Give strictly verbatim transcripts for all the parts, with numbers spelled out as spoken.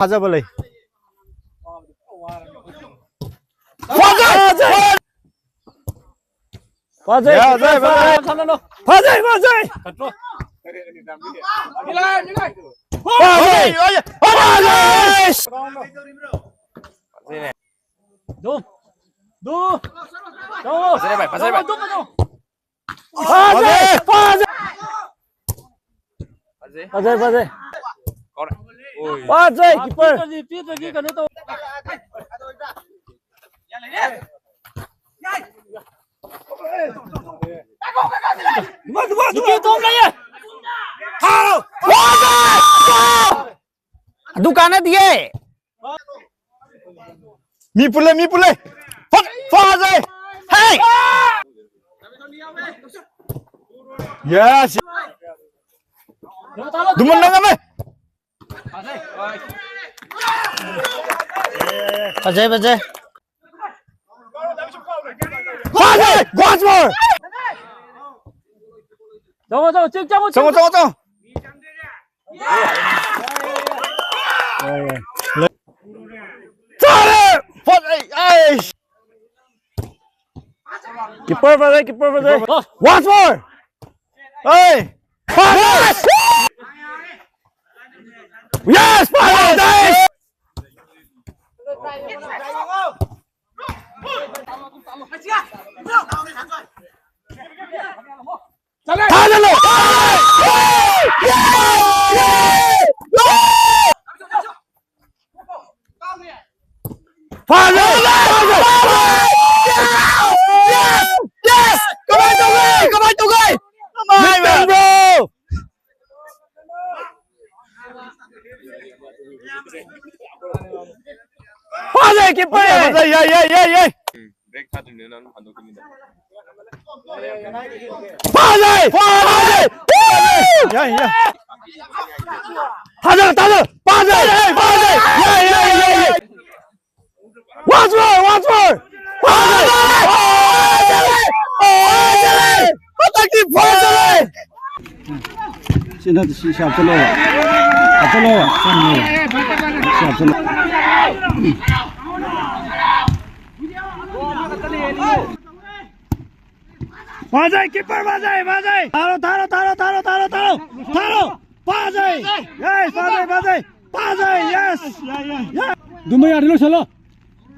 ꯊꯥꯖꯕ ꯂꯩ꯫ ꯐꯖꯩ! ꯐꯖꯩ! ꯌꯥ, ꯐꯖꯩ, ꯐꯖꯩ! ꯐꯖꯩ, ꯐꯖꯩ! ꯐꯖꯩ! ꯐꯖꯩ! ꯐꯖꯩ! ꯐꯖꯩ! ꯐꯖꯩ! ꯐꯖꯩ! ꯐꯖꯩ! ꯗꯨ! ꯗꯨ! ꯐꯖꯔꯦ ꯚꯥꯏ, ꯐꯖꯔꯦ ꯚꯥꯏ꯫ ꯗꯨ, ꯗꯨ, ꯗꯨ! ꯐꯖꯩ! ꯐꯖꯩ! ꯐꯖꯩ! ꯐꯖꯩ, ꯐꯖꯩ! ꯀꯥꯎꯔꯦ꯫ ꯑꯣꯏ꯫ ꯐꯖꯩ, ꯀꯤꯄꯔ! ꯄꯤꯗ꯭ꯔꯗꯤ, ꯄꯤꯗ꯭ꯔꯗꯤ ꯀꯩꯅꯣ ꯇꯧ꯫ ꯅꯨꯄꯤ ꯑꯇꯣꯝ ꯂꯩꯌꯦ! ꯐꯖꯩ! ꯑꯗꯨ ꯀꯥꯟꯅꯗꯤꯌꯦ! ꯃꯤ ꯄꯨꯜꯂꯦ, ꯃꯤ ꯄꯨꯜꯂꯦ! ꯐꯠ! ꯐꯖꯩ! ꯍꯦ! ꯌꯦꯁ! ꯗꯨꯃꯟ ꯅꯪ ꯉꯝꯃꯦ! ꯐꯖꯩ, ꯐꯖꯩ! ꯐꯖꯩ! ꯒꯣꯜ ꯁꯣꯔ! ꯆꯪꯉꯣ, ꯆꯪꯉꯣ, ꯆꯤꯛ ꯆꯪꯉꯣ, ꯆꯪꯉꯣ, ꯆꯤꯛ ꯆꯪꯉꯣ! ꯆꯥꯔꯦ! ꯐꯖꯩ! ꯑꯩꯁ! ꯀꯤꯄꯔ ꯐꯖꯩ, ꯀꯤꯄꯔ ꯐꯖꯩ! Once more! ꯑꯩ! ꯐꯖꯩ! Yes! ꯐꯖꯩ! ꯊꯥꯖꯜꯂꯣ! ꯐꯥꯖꯜꯂꯣ! Yes! Yes! ꯀꯃꯥꯏ ꯇꯧꯒꯦ? ꯀꯃꯥꯏ ꯇꯧꯒꯦ? ꯀꯃꯥꯏ ꯇꯧꯕ꯭ꯔꯣ? ꯐꯥꯖꯩ, ꯀꯤꯄꯔ! ꯐꯥꯖꯩ, ꯌꯥꯏ, ꯌꯥꯏ, ꯌꯥꯏ, ꯌꯥꯏ! ꯕ꯭ꯔꯦꯛ ꯊꯥꯗ꯭ꯔꯤꯕꯅꯤꯅ ꯑꯗꯨꯝ ꯍꯟꯗꯣꯛꯈꯤꯅꯤꯗ꯫ ꯐꯥꯖꯩ! ꯐꯥꯖꯩ! ꯌꯥꯏ, ꯌꯥꯏ! ꯊꯥꯖꯜ, ꯊꯥꯖꯜ! ꯐꯥꯖꯩ! ꯐꯥꯖꯩ! ꯌꯥꯏ, ꯌꯥꯏ, ꯌꯥꯏ, ꯌꯥꯏ! Once more, once more! ꯐꯥꯖꯜꯂꯦ! ꯐꯥꯖꯜꯂꯦ! ꯐꯥꯖꯜꯂꯦ! ꯍꯟꯗꯛꯇꯤ ꯐꯥꯖꯜꯂꯦ! ꯁꯤ ꯅꯠꯇꯦ, ꯁꯤ, ꯁꯤ ꯍꯥꯞꯆꯜꯂꯣꯕ꯫ ꯍꯥꯞꯆꯜꯂꯣꯕ꯫ ꯆꯪꯉꯦꯕ꯫ ꯐꯖꯩ, ꯀꯤꯄꯔ ꯐꯖꯩ, ꯐꯖꯩ꯫ ꯊꯥꯔꯣ, ꯊꯥꯔꯣ, ꯊꯥꯔꯣ, ꯊꯥꯔꯣ, ꯊꯥꯔꯣ, ꯊꯥꯔꯣ꯫ ꯊꯥꯔꯣ꯫ ꯐꯖꯩ꯫ ꯌꯦꯁ, ꯐꯖꯩ, ꯐꯖꯩ꯫ ꯐꯖꯩ, ꯌꯦꯁ꯫ ꯌꯦꯁ꯫ ꯑꯗꯨꯝꯕ ꯌꯥꯔꯗꯤ ꯂꯣꯏꯁꯜꯂꯣ꯫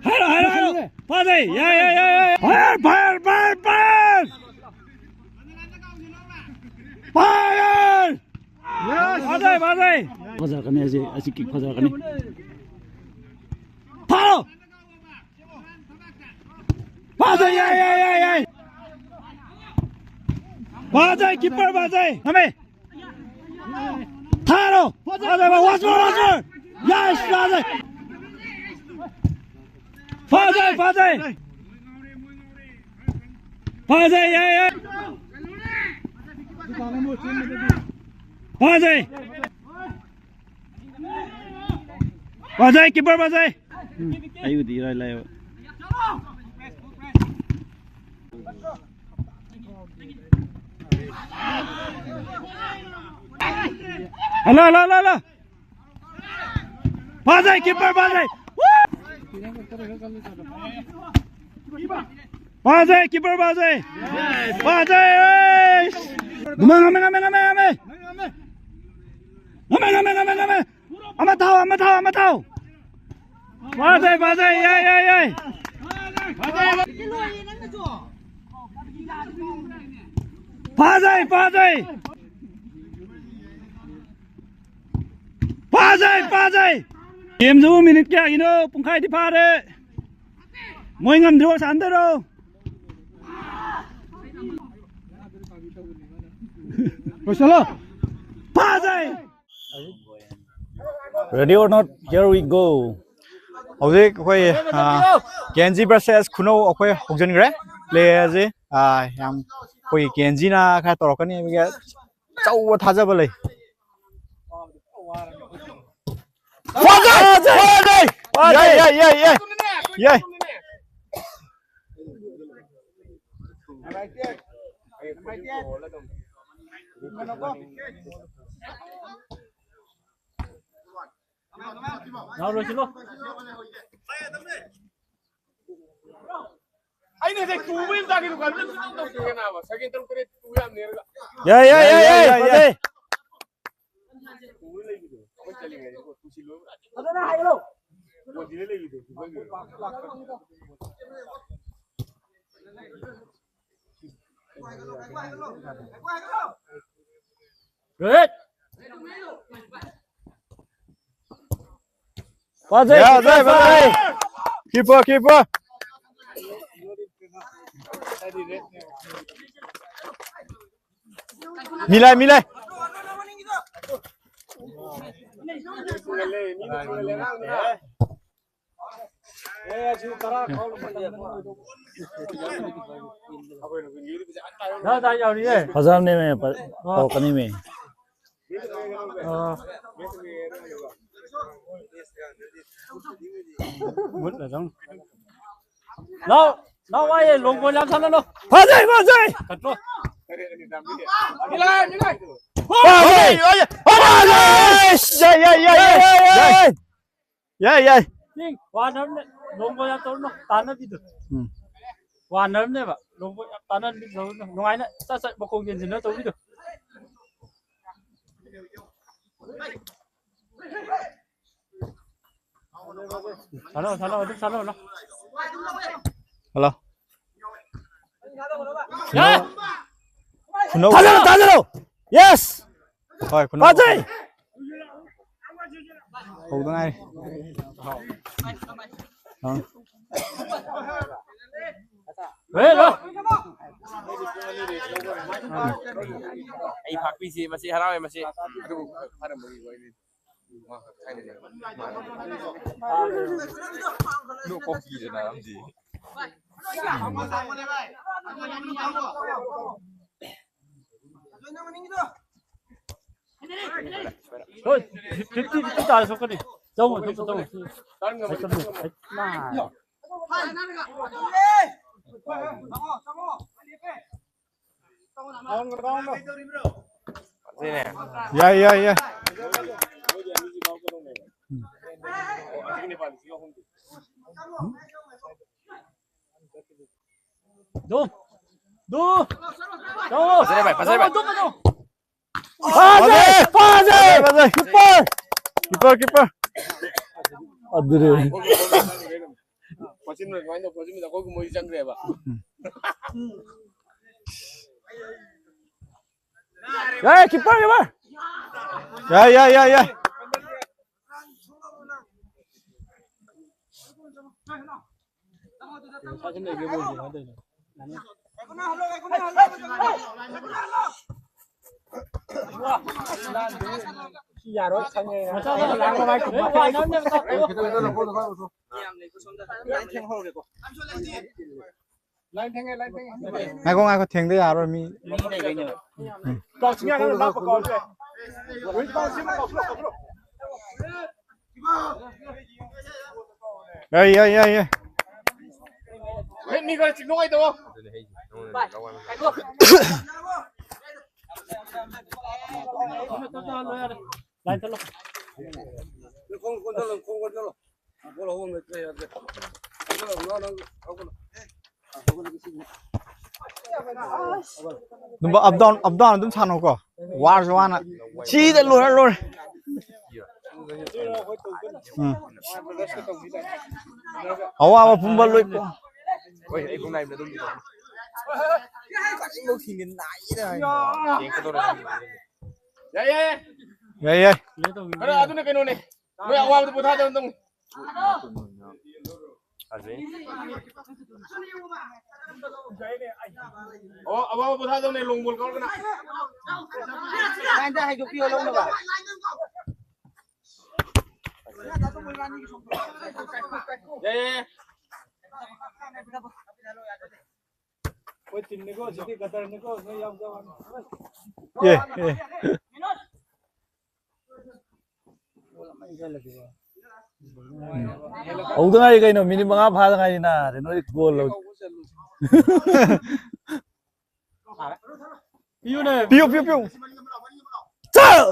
ꯍꯥꯏꯔꯣ, ꯍꯥꯏꯔꯣ, ꯍꯥꯏꯔꯣ꯫ ꯐꯖꯩ꯫ ꯌꯥꯏ, ꯌꯥꯏ, ꯌꯥꯏ, ꯌꯥꯏ꯫ Fire, fire, fire, fire. Fire. Yes. ꯐꯖꯩ, ꯐꯖꯩ꯫ ꯐꯖꯔꯛꯀꯅꯤ ꯑꯁꯤ, ꯑꯁꯤ ꯀꯤꯛ ꯐꯖꯔꯛꯀꯅꯤ꯫ ꯐꯥꯎ꯫ ꯐꯖꯩ, ꯌꯥꯏ, ꯌꯥꯏ, ꯌꯥꯏ, ꯌꯥꯏ꯫ ꯐꯖꯩ, ꯀꯤꯄꯔ ꯐꯖꯩ꯫ ꯊꯝꯃꯦ꯫ ꯊꯥꯔꯣ꯫ ꯐꯖꯩ, ꯐꯖꯩ, ꯋꯥꯁꯃꯣꯔ, ꯋꯥꯁꯃꯣꯔ꯫ ꯌꯦꯁ, ꯐꯖꯩ꯫ ꯐꯖꯩ, ꯐꯖꯩ꯫ ꯐꯖꯩ, ꯌꯥꯏ, ꯌꯥꯏ꯫ ꯐꯖꯩ꯫ ꯐꯖꯩ, ꯀꯤꯄꯔ ꯐꯖꯩ꯫ ꯑꯩꯕꯨꯗꯤ ꯏꯔꯥꯏ ꯂꯥꯏꯌꯦꯕ꯫ Hello, hello, hello, hello. ꯐꯖꯩ, ꯀꯤꯄꯔ ꯐꯖꯩ꯫ ꯐꯖꯩ, ꯀꯤꯄꯔ ꯐꯖꯩ꯫ ꯐꯖꯩ꯫ ꯉꯝꯃꯦ, ꯉꯝꯃꯦ, ꯉꯝꯃꯦ, ꯉꯝꯃꯦ, ꯉꯝꯃꯦ꯫ ꯉꯝꯃꯦ, ꯉꯝꯃꯦ, ꯉꯝꯃꯦ, ꯉꯝꯃꯦ꯫ ꯑꯃ ꯊꯥꯎ, ꯑꯃ ꯊꯥꯎ, ꯑꯃ ꯊꯥꯎ꯫ ꯐꯖꯩ, ꯐꯖꯩ, ꯌꯥꯏ, ꯌꯥꯏ, ꯌꯥꯏ꯫ ꯐꯖꯩ, ꯐꯖꯩ꯫ ꯐꯖꯩ, ꯐꯖꯩ꯫ ꯒꯦꯝꯁꯤꯕꯨ ꯃꯤꯅꯤꯠ ꯀꯌꯥꯒꯤꯅꯣ? ꯄꯨꯡꯈꯥꯏꯗꯤ ꯐꯥꯔꯦ꯫ ꯃꯣꯏ ꯉꯝꯗ꯭ꯔꯤꯕꯣ ꯁꯥꯟꯅꯗꯣꯏꯔꯣ? ꯂꯣꯏꯁꯜꯂꯣ꯫ ꯐꯖꯩ꯫ Ready or not, here we go. ꯍꯧꯖꯤꯛ ꯑꯩꯈꯣꯏ, ꯑ, ꯀꯦ ꯑꯦꯟ ꯖꯤ versus ꯈꯨꯅꯧ ꯑꯩꯈꯣꯏ ꯍꯧꯖꯤꯟꯈ꯭ꯔꯦ꯫ Play ꯑꯁꯤ, ꯑ, ꯌꯥꯝ ꯑꯩꯈꯣꯏ ꯀꯦ ꯑꯦꯟ ꯖꯤꯅ ꯈꯔ ꯇꯧꯔꯛꯀꯅꯤ ꯍꯥꯏꯕꯒꯤ ꯑꯆꯧꯕ ꯊꯥꯖꯕ ꯂꯩ꯫ ꯐꯖꯩ! ꯐꯖꯩ! ꯌꯥꯏ, ꯌꯥꯏ, ꯌꯥꯏ, ꯌꯥꯏ꯫ ꯌꯥꯏ꯫ ꯌꯥꯎꯔꯣꯏꯁꯤꯜꯂꯣ꯫ ꯑꯩꯅ ꯉꯁꯥꯏ ꯇꯨꯕ ꯌꯥꯝ ꯇꯥꯈꯤꯗꯨ ꯀꯥꯟꯗ ꯇꯧꯗꯦꯅꯥꯕ꯫ ꯁꯦꯀꯦꯟ ꯇꯔꯨꯛ ꯇꯔꯦꯠ ꯇꯨ ꯌꯥꯝ ꯅꯦꯔꯒ꯫ ꯌꯥꯏ, ꯌꯥꯏ, ꯌꯥꯏ, ꯌꯥꯏ, ꯌꯥꯏ, ꯐꯖꯩ꯫ ꯇꯨꯔ ꯂꯩꯕꯗꯣ꯫ ꯑꯩꯈꯣꯏ ꯆꯠꯂꯤꯉꯩꯗ ꯇꯨꯁꯤꯜꯂꯣ꯫ ꯐꯖꯅ ꯍꯥꯏꯔꯣ꯫ ꯀꯣꯟꯁꯤꯗ ꯂꯩꯕꯗꯣ꯫ ꯔꯣꯍꯤꯠ! ꯐꯖꯩ, ꯌꯥ, ꯐꯖꯩ, ꯐꯖꯩ, ꯐꯖꯩ꯫ ꯐꯖꯩ꯫ Keeper, keeper. ꯃꯤꯂꯥꯏ, ꯃꯤꯂꯥꯏ꯫ ꯐꯖꯕꯅꯦꯃꯦ, ꯐ-, ꯇꯧꯔꯛꯀꯅꯤꯃꯦ꯫ ꯑꯥ꯫ ꯃꯨꯠꯂꯗꯧꯅꯤ꯫ ꯂꯥꯎ, ꯂꯥꯎ, ꯋꯥꯏꯌꯦ, long ball ꯌꯥꯝ ꯁꯥꯟꯅꯅꯨ꯫ ꯐꯖꯩ, ꯐꯖꯩ꯫ ꯀꯠꯂꯣ꯫ ꯐꯖꯩ, ꯐꯖꯩ, ꯐꯖꯩ꯫ ꯌꯥꯏ, ꯌꯥꯏ, ꯌꯥꯏ, ꯌꯥꯏ, ꯌꯥꯏ꯫ ꯌꯥꯏ, ꯌꯥꯏ꯫ ꯆꯤꯡ, ꯋꯥꯅꯕꯅꯦ꯫ Long ball ꯌꯥꯝ ꯇꯧꯔꯨꯅꯨ, ꯇꯥꯟꯅꯕꯤꯗꯨ꯫ ꯎꯝ꯫ ꯋꯥꯅꯕꯅꯦꯕ꯫ Long ball ꯌꯥꯝ ꯇꯥꯟꯅꯕꯤꯗꯨ ꯇꯧꯔꯨꯅꯨ꯫ ꯅꯨꯡꯉꯥꯏꯅ ꯁꯠ ꯁꯠ ꯃꯈꯣꯡ ꯆꯦꯟꯁꯤꯟꯅ ꯇꯧꯕꯤꯗꯨ꯫ ꯁꯥꯟꯅꯧ, ꯁꯥꯟꯅꯧ, ꯑꯗꯨꯝ ꯁꯥꯟꯅꯧ, ꯂꯥꯎ꯫ ꯍꯜꯂꯣ꯫ ꯌꯥꯏ! ꯈꯨꯅꯧ꯫ ꯊꯥꯖꯤꯜꯂꯣ, ꯊꯥꯖꯤꯜꯂꯣ! Yes! ꯍꯣꯏ, ꯈꯨꯅꯧ꯫ ꯐꯖꯩ! ꯍꯧꯗ ꯉꯥꯏꯔꯤ꯫ ꯑꯥ꯫ ꯍꯦ, ꯂꯥꯎ! ꯑꯩ ꯐꯥꯛꯄꯤꯁꯤ, ꯃꯁꯤ ꯍꯔꯥꯎꯋꯦ, ꯃꯁꯤ꯫ ꯑꯗꯨꯕꯨ ꯐꯔꯝꯕꯒꯤ ꯋꯥꯔꯤꯅꯤ꯫ ꯍꯣꯏ, fifty, fifty ꯇꯥꯔ ꯁꯣꯛꯀꯅꯤ꯫ ꯆꯪꯉꯣ, ꯆꯪꯉꯣ, ꯆꯪꯉꯣ꯫ ꯍꯩ, ꯆꯪꯉꯣ, ꯍꯩ, ꯃꯥ꯫ ꯌꯥꯏ, ꯌꯥꯏ, ꯌꯥꯏ꯫ ꯗꯨ! ꯗꯨ! ꯐꯖꯔꯦ ꯚꯥꯏ, ꯐꯖꯔꯦ ꯚꯥꯏ꯫ ꯗꯨ! ꯐꯥꯖꯩ! ꯐꯥꯖꯩ! ꯐꯥꯖꯩ! ꯀꯤꯄꯔ! Keeper, keeper! ꯑꯗꯨꯅꯦ꯫ ꯐꯣꯔꯆꯨꯟ ꯁꯨꯃꯥꯏꯅ ꯇꯧ, ꯐꯣꯔꯆꯨꯟ ꯑꯩꯈꯣꯏ ꯃꯣꯏ ꯆꯪꯈ꯭ꯔꯦꯕ꯫ ꯌꯥꯏ, ꯀꯤꯄꯔ, ꯀꯤꯄꯔ! ꯌꯥꯏ, ꯌꯥꯏ, ꯌꯥꯏ, ꯌꯥꯏ꯫ ꯉꯥꯏꯈꯣ, ꯉꯥꯏꯈꯣ, ꯊꯦꯡꯗ ꯌꯥꯔꯣꯏ ꯃꯤ꯫ ꯌꯥꯏ, ꯌꯥꯏ, ꯌꯥꯏ, ꯌꯥꯏ꯫ ꯃꯤ ꯈꯔ ꯆꯤꯡ ꯅꯨꯡꯉꯥꯏꯇꯧꯑꯣ꯫ ꯑꯗꯨꯝ up down, up down ꯑꯗꯨꯝ ꯁꯥꯟꯅꯧꯀꯣ꯫ ꯋꯥꯔꯁꯨ ꯋꯥꯅ꯫ ꯁꯤꯗ ꯂꯣꯏꯔꯦ, ꯂꯣꯏꯔꯦ꯫ ꯎꯝ꯫ ꯑꯋꯥꯕ ꯄꯨꯝꯕ ꯂꯣꯏ ꯀꯣ꯫ ꯍꯣꯏ, ꯑꯩ ꯈꯣꯡꯅꯥꯏ ꯑꯗꯨꯝ ꯀꯛꯆꯤꯡꯐꯧ ꯊꯤꯡꯒꯦ ꯅꯥꯏꯗ ꯍꯥꯏ꯫ ꯌꯦꯡꯉꯛꯀꯗꯧꯔꯦ꯫ ꯌꯥꯏ, ꯌꯥꯏ, ꯌꯥꯏ꯫ ꯌꯥꯏ, ꯌꯥꯏ꯫ ꯈꯔ ꯑꯗꯨꯅ ꯀꯩꯅꯣꯅꯦ꯫ ꯃꯣꯏ ꯑꯋꯥꯕꯗꯨ ꯄꯣꯊꯥꯗꯕ ꯇꯧꯅꯤ꯫ ꯐꯖꯩ꯫ ꯑꯣ, ꯑꯋꯥꯕ ꯄꯣꯊꯥꯗꯕꯅꯦ, long ball ꯀꯥꯎꯔꯒꯅ꯫ ꯂꯥꯏꯟꯗ ꯍꯥꯏꯗꯣꯛꯄꯤꯌꯣ ꯂꯧꯅꯕ꯫ ꯌꯥꯏ, ꯌꯥꯏ, ꯌꯥꯏ꯫ ꯑꯩꯈꯣꯏ ꯇꯤꯝꯅꯤꯀꯣ, ꯁꯤꯗꯤ ꯒꯇꯔꯅꯤꯀꯣ, ꯅꯣꯏ ꯌꯥꯎꯖꯧ ꯍꯥꯏꯅꯤ꯫ ꯑꯦ, ꯑꯦ꯫ ꯍꯧꯗ ꯉꯥꯏꯔꯤ ꯀꯩꯅꯣ, ꯃꯤꯅꯤꯠ ꯃꯉꯥ ꯐꯥꯗ ꯉꯥꯏꯔꯤ ꯅꯥꯔꯦ, ꯅꯣꯏ ꯒꯣꯜ ꯂꯧ-, ꯄꯤꯌꯨꯅꯦ꯫ ꯄꯤꯌꯨ, ꯄꯤꯌꯨ, ꯄꯤꯌꯨ꯫ ꯆꯠ!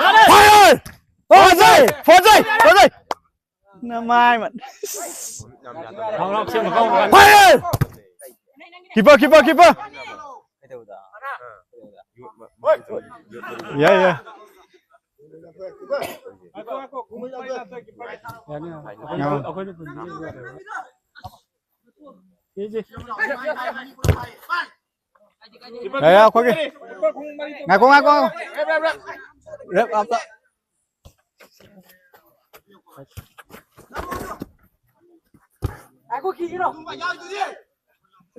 ꯌꯥꯔꯦ! ꯐꯥꯏ! ꯐꯖꯩ! ꯐꯖꯩ! ꯐꯖꯩ! ꯅꯃꯥꯏ ꯃꯠ-, ꯐꯥꯏꯔꯦꯜ! Keeper, keeper, keeper! ꯌꯥꯏ, ꯌꯥꯏ꯫ ꯌꯥꯅꯤ, ꯑꯩꯈꯣꯏ, ꯑꯩꯈꯣꯏꯅ ꯄꯨꯟꯕ ꯌꯥꯔꯦ꯫ ꯌꯥ, ꯌꯥ, ꯑꯩꯈꯣꯏꯒꯤ꯫ ꯉꯥꯏꯈꯣ, ꯉꯥꯏꯈꯣ, ꯉꯥꯏꯈꯣ꯫ ꯔꯦꯞ ꯑꯝꯇ꯫ ꯉꯥꯏꯈꯣ, ꯀꯤꯒꯤꯅꯣ꯫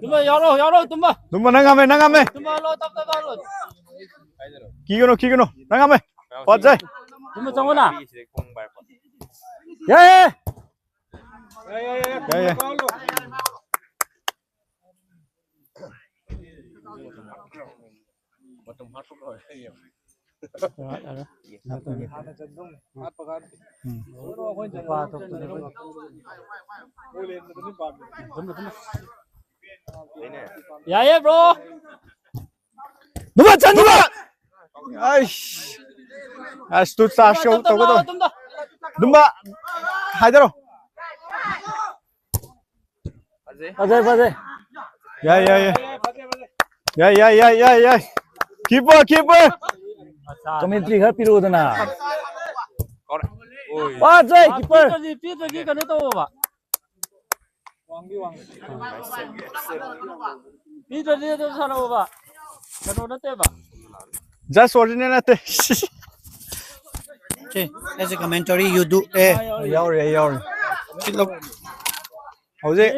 ꯇꯨꯝꯕ ꯌꯥꯎꯔꯣ, ꯌꯥꯎꯔꯣ, ꯇꯨꯝꯕ꯫ ꯇꯨꯝꯕ, ꯅꯪ ꯉꯝꯃꯦ, ꯅꯪ ꯉꯝꯃꯦ꯫ ꯇꯨꯝꯕ ꯍꯜꯂꯣ, ꯇꯞ ꯇꯞ ꯍꯜꯂꯣ꯫ ꯀꯤꯒꯅꯨ, ꯀꯤꯒꯅꯨ, ꯅꯪ ꯉꯝꯃꯦ꯫ ꯐꯖꯩ꯫ ꯇꯨꯝꯕ ꯆꯪꯉꯣ ꯅꯪ꯫ ꯌꯥꯏ, ꯌꯥꯏ꯫ ꯌꯥꯏ, ꯌꯥꯏ꯫ ꯎꯝ꯫ ꯌꯥꯏꯌꯦ, ꯕ꯭ꯔꯣ꯫ ꯅꯨꯃ ꯆꯟ, ꯅꯨꯃ! ꯑꯩꯁ꯫ ꯑꯁ, ꯇꯨ ꯆꯥꯔꯖ ꯇꯧ-, ꯇꯧꯒꯗꯧ꯫ ꯇꯨꯝꯕ ꯍꯥꯏꯗꯔꯣ꯫ ꯐꯖꯩ, ꯐꯖꯩ꯫ ꯌꯥꯏ, ꯌꯥꯏ, ꯌꯥꯏ꯫ ꯌꯥꯏ, ꯌꯥꯏ, ꯌꯥꯏ, ꯌꯥꯏ, ꯌꯥꯏ꯫ Keeper, keeper. ꯀꯃꯦꯟꯇ꯭ꯔꯤ ꯈꯔ ꯄꯤꯔꯛꯎꯗꯅ꯫ ꯐꯖꯩ, ꯑꯥ, ꯀꯤꯄꯔ꯫ ꯄꯤꯗ꯭ꯔꯗꯤ, ꯄꯤꯗ꯭ꯔꯗꯤ ꯀꯩꯅꯣ ꯇꯧꯋꯣꯕ꯫ ꯄꯤꯗ꯭ꯔꯗꯤ ꯑꯗꯨꯝ ꯁꯥꯟꯅꯧꯕ꯫ ꯀꯩꯅꯣ ꯅꯠꯇꯦꯕ꯫ Just original ꯅꯠꯇꯦ꯫ ꯁꯤ, as a commentary, you do, ꯑꯦ꯫ ꯌꯥꯎꯔꯤ, ꯑꯩ ꯌꯥꯎꯔꯤ꯫ ꯁꯤ ꯂꯧ-, ꯍꯧꯖꯤꯛ,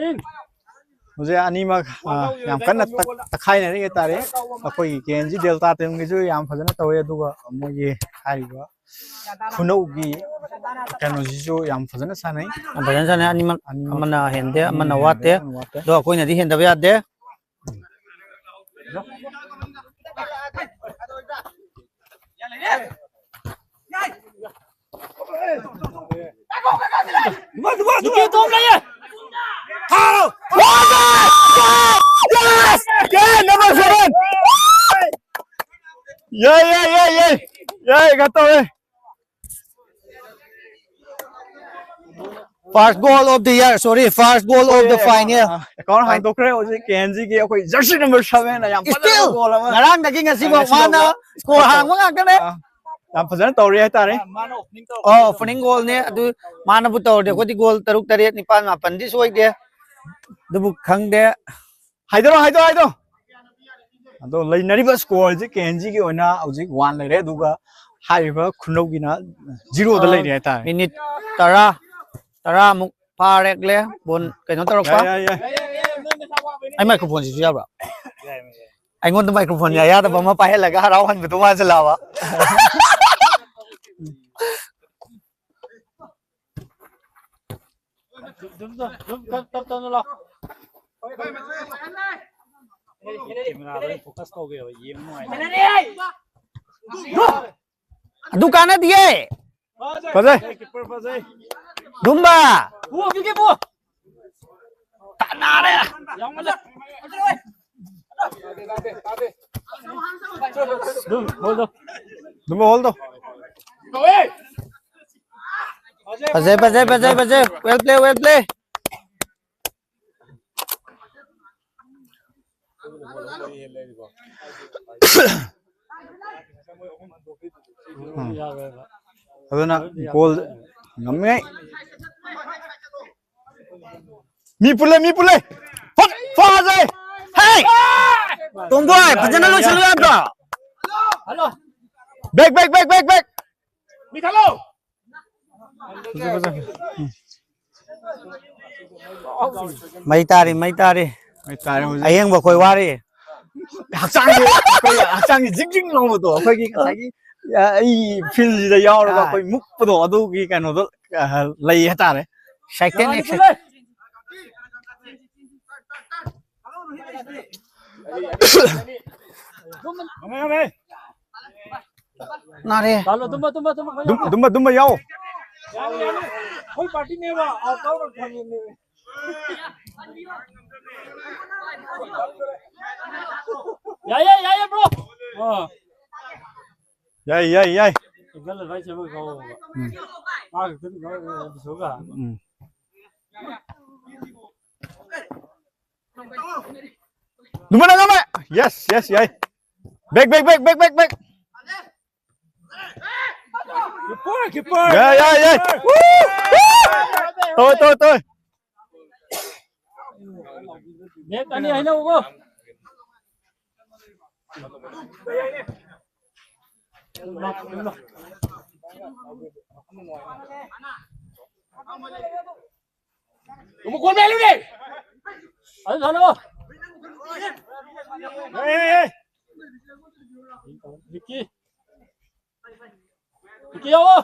ꯍꯧꯖꯤꯛ ꯑꯅꯤꯃꯛ, ꯑ, ꯌꯥꯝ ꯀꯟꯅ ꯇꯛ-, ꯇꯛꯈꯥꯏꯅꯔꯤ ꯍꯥꯏꯇꯥꯔꯦ꯫ ꯑꯩꯈꯣꯏꯒꯤ ꯀꯦ ꯑꯦꯟ ꯖꯤ ꯗꯦꯜꯇꯥ ꯇꯤꯝꯒꯤꯁꯨ ꯌꯥꯝ ꯐꯖꯅ ꯇꯧꯋꯦ, ꯑꯗꯨꯒ ꯃꯣꯏꯒꯤ ꯍꯥꯏꯔꯤꯕ ꯈꯨꯅꯧꯒꯤ ꯀꯩꯅꯣꯁꯤꯁꯨ ꯌꯥꯝ ꯐꯖꯅ ꯁꯥꯟꯅꯩ꯫ ꯌꯥꯝ ꯐꯖꯅ ꯁꯥꯟꯅꯩ ꯑꯅꯤꯃꯛ, ꯑꯅꯤꯃꯛ꯫ ꯑꯃꯅ ꯍꯦꯟꯗꯦ, ꯑꯃꯅ ꯑꯃꯅ ꯋꯥꯠꯇꯦ꯫ ꯍꯦꯟꯗꯦ, ꯑꯃꯅ ꯋꯥꯠꯇꯦ꯫ ꯑꯗꯣ ꯑꯩꯈꯣꯏꯅꯗꯤ ꯍꯦꯟꯗꯕ ꯌꯥꯗꯦ꯫ ꯅꯨꯄꯤ ꯑꯇꯣꯝ ꯂꯩꯌꯦ꯫ ꯊꯥꯔꯣ! Yes! Yes! Yes! Number seven! ꯌꯥꯏ, ꯌꯥꯏ, ꯌꯥꯏ, ꯌꯥꯏ꯫ ꯌꯥꯏ, ꯀꯩꯅꯣ ꯇꯧꯋꯦ꯫ First goal of the year, sorry, first goal of the final. Account ꯍꯥꯡꯗꯣꯛꯈ꯭ꯔꯦ ꯍꯧꯖꯤꯛ ꯀꯦ ꯑꯦꯟ ꯖꯤꯒꯤ ꯑꯩꯈꯣꯏ ꯖꯔꯁꯤ ꯅꯝꯕꯔ ꯁꯚꯦꯟ ꯅ ꯌꯥꯝ ꯐꯖꯕ ꯁ꯭ꯇꯤꯜ ꯒꯣꯜ ꯑꯃ꯫ ꯉꯔꯥꯡꯗꯒꯤ ꯉꯁꯤꯐꯥꯎ ꯉꯁꯤ ꯃꯥꯅ ꯐꯥꯎꯕ ꯁ꯭ꯀꯣꯔ ꯍꯥꯡꯕ ꯉꯥꯛꯇꯅꯦ꯫ ꯑꯥ, ꯌꯥꯝ ꯐꯖꯅ ꯇꯧꯔꯤ ꯍꯥꯏꯇꯥꯔꯦ꯫ ꯑꯣ, ꯑꯣꯄꯅꯤꯡ ꯒꯣꯜꯅꯦ ꯑꯗꯨ꯫ ꯃꯥꯅꯕꯨ ꯇꯧꯔꯗꯤ ꯑꯩꯈꯣꯏꯗꯤ ꯒꯣꯜ ꯇꯔꯨꯛ ꯇꯔꯦꯠ ꯅꯤꯄꯥꯟ ꯃꯥꯄꯟꯗꯤ ꯁꯣꯏꯗꯦ꯫ ꯑꯗꯨꯕꯨ ꯈꯪꯗꯦ꯫ ꯍꯥꯏꯗꯣꯔꯣ, ꯍꯥꯏꯗꯣꯔꯣ, ꯍꯥꯏꯗꯣꯔꯣ꯫ ꯑꯗꯣ ꯂꯩꯅꯔꯤꯕ ꯁ꯭ꯀꯣꯔꯁꯤ ꯀꯦ ꯑꯦꯟ ꯖꯤꯒꯤ ꯑꯣꯏꯅ ꯍꯧꯖꯤꯛ ꯋꯥꯟ ꯂꯩꯔꯦ, ꯑꯗꯨꯒ ꯍꯥꯏꯔꯤꯕ ꯈꯨꯅꯧꯒꯤꯅ ꯖꯤꯔꯣꯗ ꯑ, ꯂꯩꯔꯦ ꯍꯥꯏꯇꯥꯔꯦ꯫ ꯃꯤꯅꯤꯠ ꯇꯔꯥ, ꯇꯔꯥꯃꯨꯛ ꯐꯥꯔꯦꯛꯂꯦ꯫ ꯕꯣꯟ ꯀꯩꯅꯣ ꯇꯧꯔꯛꯄ꯫ ꯌꯥꯏ, ꯌꯥꯏ, ꯌꯥꯏ꯫ ꯑꯩ ꯃꯥꯏꯀ꯭ꯔꯣꯐꯣꯟꯁꯤꯁꯨ ꯌꯥꯕ꯭ꯔꯥ? ꯑꯩꯉꯣꯟꯗ ꯃꯥꯏꯀ꯭ꯔꯣꯐꯣꯟ ꯌꯥ-, ꯌꯥꯗꯕ ꯑꯃ ꯄꯥꯏꯍꯜꯂꯒ ꯍꯔꯥꯎꯍꯟꯕꯗꯣ ꯃꯥꯟꯁꯤꯜꯂꯛꯑꯕ꯫ ꯑꯗꯨꯝ, ꯑꯗꯨꯝ, ꯑꯗꯨꯝ ꯇꯞ, ꯇꯞ, ꯇꯞꯅ ꯂꯥꯎ꯫ ꯀꯦꯃꯦꯔꯥꯗ ꯑꯣꯏꯅ ꯐꯣꯀꯁ ꯇꯧꯒꯦꯕ, ꯌꯦꯡꯕ ꯅꯨꯡꯉꯥꯏꯅꯕ꯫ ꯑꯗꯨ ꯀꯥꯟꯅꯗꯤꯌꯦ꯫ ꯐꯖꯩ꯫ ꯀꯤꯄꯔ ꯐꯖꯩ꯫ ꯗꯨꯝꯕ꯫ ꯇꯥꯟꯅꯔꯦ꯫ ꯌꯥꯝꯃꯜꯂꯦ꯫ ꯑꯗꯨꯝ ꯍꯣꯜꯗꯣ꯫ ꯑꯗꯨꯝ ꯍꯣꯜꯗꯣ꯫ ꯐꯖꯩ, ꯐꯖꯩ, ꯐꯖꯩ, ꯐꯖꯩ꯫ Well play, well play꯫ ꯎꯝ꯫ ꯑꯗꯨꯅ ꯒꯣꯜ ꯉꯝꯃꯤꯉꯩ꯫ ꯃꯤ ꯄꯨꯜꯂꯦ, ꯃꯤ ꯄꯨꯜꯂꯦ꯫ ꯐꯠ ꯐꯥꯖꯩ꯫ ꯍꯦ! ꯇꯣꯝꯕꯣꯏ, ꯐꯖꯅ ꯂꯣꯏꯁꯜꯂꯨ ꯌꯥꯗ꯭ꯔꯣ? Back, back, back, back, back. ꯃꯤ ꯊꯥꯗꯣꯛ꯫ ꯃꯩ ꯇꯥꯔꯤ, ꯃꯩ ꯇꯥꯔꯤ꯫ ꯃꯩ ꯇꯥꯔꯦ ꯍꯧꯖꯤꯛ꯫ ꯑꯌꯦꯡꯕ ꯑꯩꯈꯣꯏ ꯋꯥꯔꯤ꯫ ꯍꯛꯆꯥꯡꯁꯦ, ꯑꯩꯈꯣꯏ ꯍꯛꯆꯥꯡꯁꯦ ꯖꯤꯡ ꯖꯤꯡ ꯂꯥꯎꯕꯗꯣ, ꯑꯩꯈꯣꯏꯒꯤ ꯉꯁꯥꯏꯒꯤ, ꯑ, ꯑꯩ ꯐꯤꯜꯁꯤꯗ ꯌꯥꯎꯔꯒ ꯑꯥ꯫ ꯑꯩꯈꯣꯏ ꯃꯨꯛꯄꯗꯣ, ꯑꯗꯨꯒꯤ ꯀꯩꯅꯣꯗꯣ, ꯑ, ꯂꯩ ꯍꯥꯏꯇꯥꯔꯦ꯫ Excited, excited꯫ ꯅꯥꯔꯦ꯫ ꯆꯠꯂꯣ, ꯇꯨꯝꯕ, ꯇꯨꯝꯕ, ꯇꯨꯝꯕ, ꯇꯨꯝꯕ꯫ ꯇꯨꯝꯕ, ꯇꯨꯝꯕ ꯌꯥꯎ꯫ ꯌꯥꯅꯤ, ꯌꯥꯅꯤ꯫ ꯑꯩꯈꯣꯏ ꯄꯥꯔꯇꯤꯅꯦꯕ, ꯑꯥꯎꯠ ꯇꯧꯔ ꯐꯪꯉꯤꯅꯦ꯫ ꯌꯥꯏꯌꯦ, ꯌꯥꯏꯌꯦ, ꯕ꯭ꯔꯣ꯫ ꯑꯥ꯫ ꯌꯥꯏ, ꯌꯥꯏ, ꯌꯥꯏ꯫ ꯎꯝ꯫ ꯎꯝ꯫ ꯅꯨꯃꯥꯏꯅ ꯉꯝꯃꯦ꯫ Yes, yes, ꯌꯥꯏ꯫ Back, back, back, back, back, back. Keeper, keeper. ꯌꯥꯏ, ꯌꯥꯏ, ꯌꯥꯏ꯫ ꯇꯧꯋꯦ, ꯇꯧꯋꯦ, ꯇꯧꯋꯦ꯫ Net ꯑꯅꯤ ꯍꯥꯏꯅꯧꯀꯣ꯫ ꯑꯃꯨꯛ ꯀꯣꯟ ꯃꯌꯥ ꯂꯨꯅꯦ꯫ ꯑꯗꯨ ꯁꯥꯟꯅꯧ꯫ ꯍꯦ, ꯍꯦ, ꯍꯦ꯫ ꯚꯤꯀꯤ꯫ ꯚꯤꯀꯤ ꯌꯥꯎꯋꯣ꯫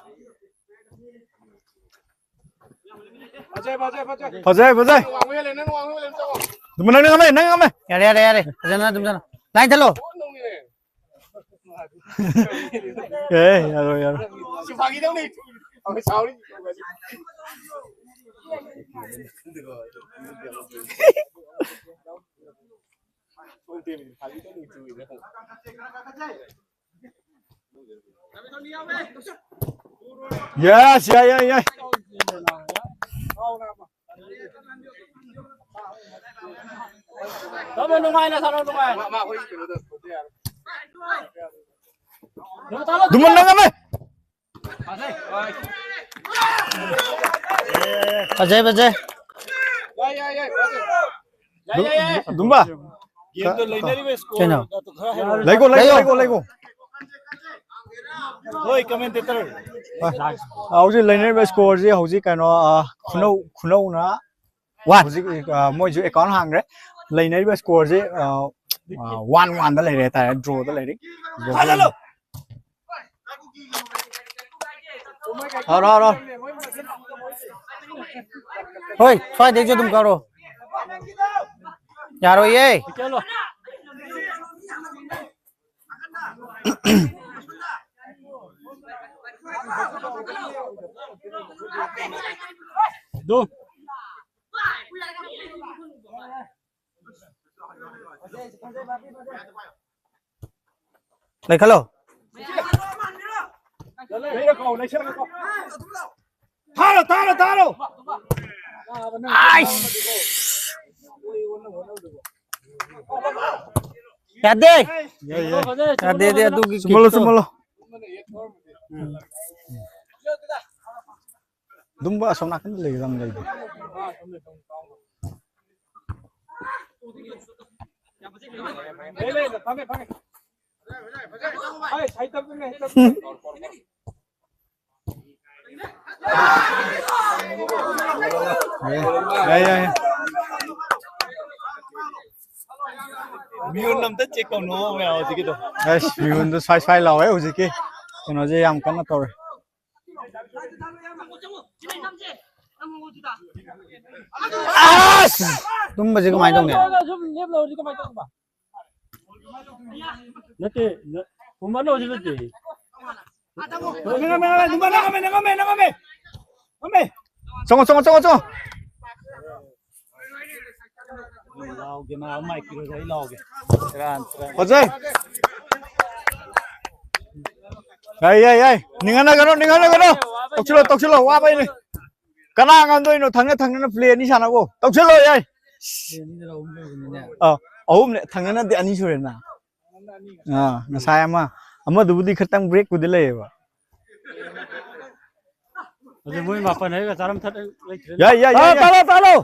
ꯐꯖꯩ, ꯐꯖꯩ, ꯐꯖꯩ꯫ ꯐꯖꯩ, ꯐꯖꯩ꯫ ꯅꯪ ꯋꯥꯡꯃ ꯍꯦꯜꯂꯦ, ꯅꯪ ꯋꯥꯡꯃ ꯍꯦꯜꯂꯦ, ꯆꯪꯉꯣ꯫ ꯑꯗꯨꯝ ꯅꯪ ꯉꯝꯃꯦ, ꯅꯪ ꯉꯝꯃꯦ꯫ ꯌꯥꯔꯦ, ꯌꯥꯔꯦ, ꯌꯥꯔꯦ꯫ ꯐꯖꯅ ꯑꯗꯨꯝ ꯆꯠꯂꯣ꯫ Line ꯆꯠꯂꯣ꯫ ꯀꯣꯟ ꯅꯣꯡꯅꯤꯅꯦ꯫ ꯑꯦ, ꯌꯥꯔꯣꯏ, ꯌꯥꯔꯣꯏ꯫ ꯁꯤ ꯐꯥꯒꯤ ꯇꯧꯅꯤ꯫ ꯑꯩꯈꯣꯏ ꯁꯥꯎꯔꯤ꯫ Yes, ꯌꯥꯏ, ꯌꯥꯏ, ꯌꯥꯏ꯫ ꯇꯥꯃꯣ, ꯅꯨꯡꯉꯥꯏꯅ ꯁꯥꯟꯅꯧ, ꯅꯨꯡꯉꯥꯏꯅ꯫ ꯃꯥ, ꯃꯥ, ꯑꯩꯈꯣꯏ ꯀꯩꯅꯣꯗ ꯇꯧꯕ ꯌꯥꯔꯣꯏ꯫ ꯅꯪ ꯇꯥꯃꯣ, ꯑꯗꯨꯃ ꯅꯪ ꯑꯃ꯫ ꯐꯖꯩ, ꯐꯖꯩ꯫ ꯌꯥꯏ, ꯌꯥꯏ, ꯌꯥꯏ, ꯐꯖꯩ꯫ ꯌꯥꯏ, ꯌꯥꯏ, ꯌꯥꯏ꯫ ꯗꯨꯝꯕ꯫ Game ꯗ ꯂꯩꯅꯔꯤꯕ score ꯀꯩꯅꯣ? ꯒꯗꯣ ꯈꯔ ꯍꯥꯏꯔꯛꯑꯣ꯫ ꯂꯩꯒꯣ, ꯂꯩꯒꯣ, ꯂꯩꯒꯣ꯫ ꯂꯩꯒꯣ, ꯂꯩꯒꯣ꯫ ꯍꯣꯏ, commentator꯫ ꯍꯣꯏ꯫ ꯍꯧꯖꯤꯛ ꯂꯩꯅꯔꯤꯕ score ꯁꯤ ꯍꯧꯖꯤꯛ ꯀꯩꯅꯣ, ꯑ, ꯈꯨꯅꯧ, ꯈꯨꯅꯧꯅ ꯋꯥꯟ꯫ ꯍꯧꯖꯤꯛ, ꯑ, ꯃꯣꯏꯁꯨ account ꯍꯥꯡꯈ꯭ꯔꯦ꯫ ꯂꯩꯅꯔꯤꯕ score ꯁꯦ, ꯑ, ꯑ, ꯋꯥꯟ ꯋꯥꯟꯗ ꯂꯩꯔꯦ ꯍꯥꯏꯇꯥꯔꯦ, draw ꯗ ꯂꯩꯔꯤ꯫ Draw ꯗ ꯂꯩꯔꯤ꯫ ꯍꯥꯎꯔꯣ, ꯍꯥꯎꯔꯣ꯫ ꯍꯣꯏ, ꯁ꯭ꯋꯥꯏꯗꯩꯁꯨ ꯑꯗꯨꯝ ꯀꯛꯔꯣ꯫ ꯌꯥꯔꯣꯏꯌꯦ꯫ ꯑꯗꯨ꯫ ꯂꯩꯈꯠꯂꯣ꯫ ꯂꯩꯔꯛꯈꯣ, ꯂꯩꯁꯜꯂꯛꯈꯣ꯫ ꯇꯥꯔꯣ, ꯇꯥꯔꯣ꯫ ꯑꯥꯏꯁ! ꯌꯥꯗꯦ꯫ ꯌꯥꯏ, ꯌꯥꯏ꯫ ꯌꯥꯗꯦ, ꯌꯥꯗꯦ, ꯑꯗꯨꯒꯤ ꯁꯨꯝꯍꯜꯂꯣ, ꯀꯤꯛꯇꯣ꯫ ꯁꯨꯝꯍꯜꯂꯣ꯫ ꯑꯗꯨꯝꯕ ꯑꯁꯣꯝ ꯅꯥꯀꯟꯗ ꯂꯩꯒꯗꯕ ꯂꯩꯗꯤ꯫ ꯌꯥꯏ, ꯌꯥꯏ, ꯌꯥꯏ꯫ ꯃꯤꯍꯨꯟ ꯑꯝꯇ ꯆꯦꯛ ꯇꯧꯅꯣ ꯃꯌꯥꯝ ꯍꯧꯖꯤꯛꯀꯤꯗꯣ꯫ ꯑꯁ, ꯃꯤꯍꯨꯟꯗꯣ ꯁ꯭ꯋꯥꯏ ꯁ꯭ꯋꯥꯏ ꯂꯥꯎꯋꯦ ꯍꯧꯖꯤꯛꯀꯤ꯫ ꯀꯩꯅꯣꯁꯦ ꯌꯥꯝ ꯀꯟꯅ ꯇꯧꯔꯦ꯫ ꯑꯁ! ꯇꯨꯝꯕꯁꯦ ꯀꯃꯥꯏꯅ ꯇꯧꯅꯤ? ꯁꯨꯝ ꯂꯦꯞ ꯂꯩꯔꯗꯤ ꯀꯃꯥꯏꯅ ꯇꯧꯕ? ꯅꯠꯇꯦ, ꯅ-, ꯄꯨꯝꯕ ꯂꯣꯏꯁꯤ ꯅꯠꯇꯦ꯫ ꯅꯪꯉꯝꯃꯦ, ꯅꯪꯉꯝꯃꯦ, ꯅꯪꯉꯝꯃꯦ, ꯅꯪꯉꯝꯃꯦ, ꯅꯪꯉꯝꯃꯦ, ꯅꯪꯉꯝꯃꯦ꯫ ꯅꯪꯉꯝꯃꯦ꯫ ꯆꯪꯉꯣ, ꯆꯪꯉꯣ, ꯆꯪꯉꯣ, ꯆꯪꯉꯣ꯫ ꯂꯥꯎꯒꯦ, ꯃꯥ ꯃꯥꯏꯛ ꯄꯤꯔꯣꯏꯗ ꯑꯩ ꯂꯥꯎꯒꯦ꯫ ꯁꯦꯔꯥꯟ, ꯁꯦꯔꯥꯟ꯫ ꯐꯖꯩ꯫ ꯌꯥꯏ, ꯌꯥꯏ, ꯌꯥꯏ꯫ ꯅꯤꯡꯍꯟꯅꯒꯅꯨ, ꯅꯤꯡꯍꯟꯅꯒꯅꯨ꯫ ꯇꯧꯁꯤꯜꯂꯣ, ꯇꯧꯁꯤꯜꯂꯣ, ꯋꯥꯕꯩꯅꯦ꯫ ꯀꯅꯥ ꯉꯝꯗꯣꯏꯅꯣ? ꯊꯪꯅ ꯊꯪꯅꯅ ꯄ꯭ꯂꯦ ꯑꯅꯤ ꯁꯥꯟꯅꯒꯣ꯫ ꯇꯧꯁꯤꯜꯂꯣ, ꯌꯥꯏ꯫ ꯑꯥ, ꯑꯍꯨꯝꯅꯦ꯫ ꯊꯪꯅꯅꯗꯤ ꯑꯅꯤ ꯁꯨꯔꯦꯅ꯫ ꯑꯥ, ꯉꯁꯥꯏ ꯑꯃ, ꯑꯃꯗꯨꯕꯨꯗꯤ ꯈꯤꯇꯪ ꯕ꯭ꯔꯦꯛꯄꯨꯗꯤ ꯂꯩꯌꯦꯕ꯫ ꯑꯗꯨ ꯃꯣꯏ ꯃꯥꯄꯟ ꯍꯥꯏꯔꯒ ꯆꯥꯔꯝ ꯊꯠ ꯂꯩꯇ꯭ꯔꯦ꯫ ꯌꯥꯏ, ꯌꯥꯏ, ꯌꯥꯏ, ꯇꯥꯂꯣ, ꯌꯥꯏ꯫ ꯇꯥꯂꯣ, ꯇꯥꯂꯣ꯫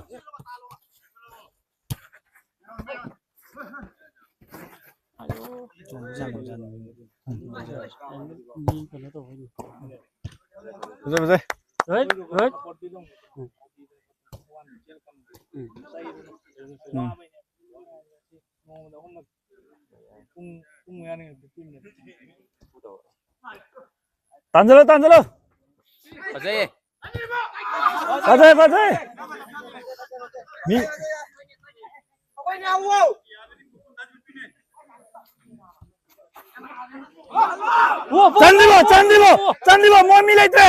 ꯐꯖꯩ, ꯐꯖꯩ꯫ ꯔꯣꯍꯤꯠ, ꯔꯣꯍꯤꯠ꯫ ꯎꯝ꯫ ꯇꯥꯟꯁꯤꯜꯂꯣ, ꯇꯥꯟꯁꯤꯜꯂꯣ꯫ ꯐꯖꯩꯌꯦ꯫ ꯐꯖꯩ, ꯐꯖꯩ꯫ ꯃꯤ ꯆꯟꯁꯤꯜꯂꯣ, ꯆꯟꯁꯤꯜꯂꯣ, ꯆꯟꯁꯤꯜꯂꯣ, ꯃꯣꯏ ꯃꯤ ꯂꯩꯇ꯭ꯔꯦ꯫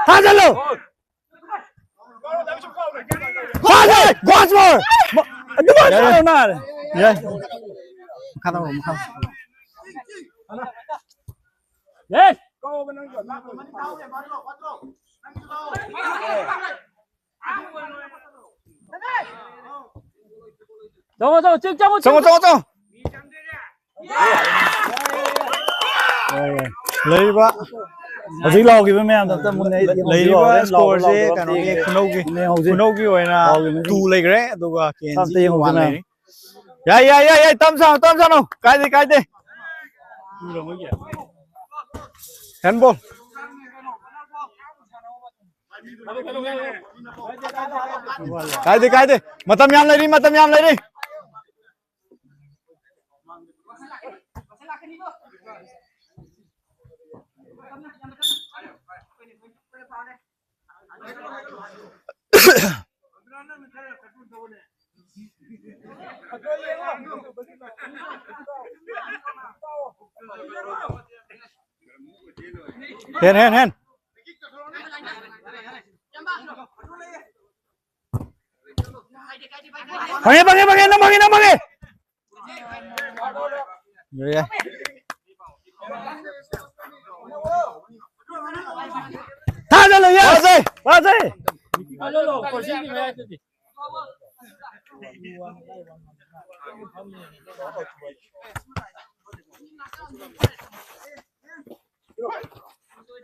ꯊꯥꯖꯜꯂꯣ꯫ ꯊꯥꯖꯜ-, ꯒꯣꯁ ꯕꯣꯜ꯫ ꯃ-, ꯑꯗꯨꯃꯥꯏꯅ ꯌꯥꯏ꯫ ꯇꯧꯔꯣ ꯅꯥꯔꯦ꯫ ꯌꯥꯏ꯫ ꯃꯈꯥ ꯇꯧꯔꯣ, ꯃꯈꯥ꯫ ꯌꯦꯁ꯫ ꯆꯪꯉꯣ, ꯆꯪꯉꯣ, ꯆꯤꯛ ꯆꯪꯉꯣ, ꯆꯪꯉꯣ, ꯆꯤꯛ ꯆꯪꯉꯣ, ꯆꯪꯉꯣ꯫ ꯌꯥꯏ, ꯌꯥꯏ꯫ ꯂꯩꯔꯤꯕ ꯍꯧꯖꯤꯛ ꯂꯥꯎꯈꯤꯕ ꯃꯌꯥꯝꯗꯣ ꯑꯝꯇ ꯃꯨꯟꯅ ꯑꯩ ꯌꯦꯡꯍꯧꯁꯤ꯫ ꯂꯩꯔꯤꯕ ꯂꯥꯎꯕ꯭ꯔꯥ, ꯁ꯭ꯀꯣꯔꯁꯦ ꯂꯥꯎꯗꯕ꯭ꯔꯥ ꯑꯝꯇ ꯀꯩꯅꯣꯒꯤ ꯌꯦꯡꯒꯦ꯫ ꯈꯨꯅꯧꯒꯤ, ꯃꯨꯟꯅ ꯌꯦꯡꯍꯧꯁꯤ꯫ ꯈꯨꯅꯧꯒꯤ ꯑꯣꯏꯅ ꯂꯥꯎꯈꯤꯕ ꯃꯁꯤꯡ꯫ ꯇꯨ ꯂꯩꯈ꯭ꯔꯦ, ꯑꯗꯨꯒ ꯀꯦ ꯑꯦꯟ ꯁꯤ ꯑꯝꯇ ꯌꯦꯡꯍꯧꯁꯤ ꯋꯥꯟ ꯃꯌꯥꯝ꯫ ꯂꯩꯔꯤ꯫ ꯌꯥꯏ, ꯌꯥꯏ, ꯌꯥꯏ, ꯌꯥꯏ, ꯇꯝ ꯁꯥꯅꯣ, ꯇꯝ ꯁꯥꯅꯣ, ꯀꯥꯏꯗꯦ, ꯀꯥꯏꯗꯦ꯫ ꯍꯦꯟꯕꯣꯜ꯫ ꯀꯥꯏꯗꯦ, ꯀꯥꯏꯗꯦ꯫ ꯃꯇꯝ ꯌꯥꯝ ꯂꯩꯔꯤ, ꯃꯇꯝ ꯌꯥꯝ ꯂꯩꯔꯤ꯫ Hand, hand, hand. ꯐꯪꯉꯦ, ꯐꯪꯉꯦ, ꯐꯪꯉꯦ, ꯅꯪ ꯐꯪꯉꯦ, ꯅꯪ ꯐꯪꯉꯦ꯫ ꯌꯥꯏ, ꯌꯥꯏ꯫ ꯊꯥꯖꯜꯂꯣ, ꯌꯥꯏ꯫ ꯐꯖꯩ, ꯐꯖꯩ꯫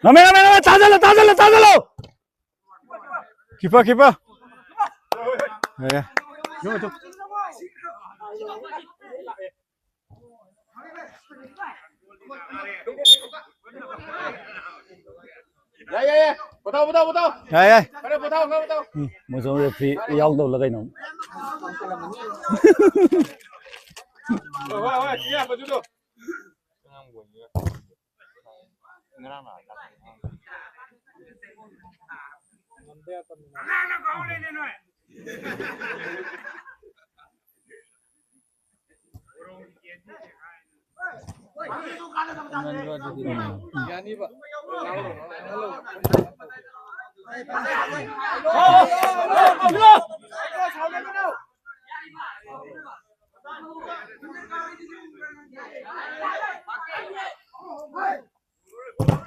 ꯉꯝꯃꯦ, ꯉꯝꯃꯦ, ꯉꯝꯃꯦ, ꯊꯥꯖꯜꯂꯣ, ꯊꯥꯖꯜꯂꯣ, ꯊꯥꯖꯜꯂꯣ꯫ Keeper, keeper. ꯌꯥꯏ, ꯌꯥꯏ꯫ ꯌꯥꯏ, ꯌꯥꯏ, ꯌꯥꯏ꯫ ꯄꯣꯊꯥꯎ, ꯄꯣꯊꯥꯎ, ꯄꯣꯊꯥꯎ꯫ ꯌꯥꯏ, ꯌꯥꯏ꯫ ꯈꯔ ꯄꯣꯊꯥꯎ, ꯈꯔ ꯄꯣꯊꯥꯎ꯫ ꯎꯝ, ꯃꯣꯏꯁꯨ ꯔꯦꯐ꯭ꯔꯤ ꯌꯥꯎꯗꯧꯂ ꯀꯩꯅꯣ꯫ ꯍꯣꯏ, ꯍꯣꯏ, ꯍꯣꯏ, ꯁꯤ ꯌꯥꯝꯕꯗꯨꯗꯣ꯫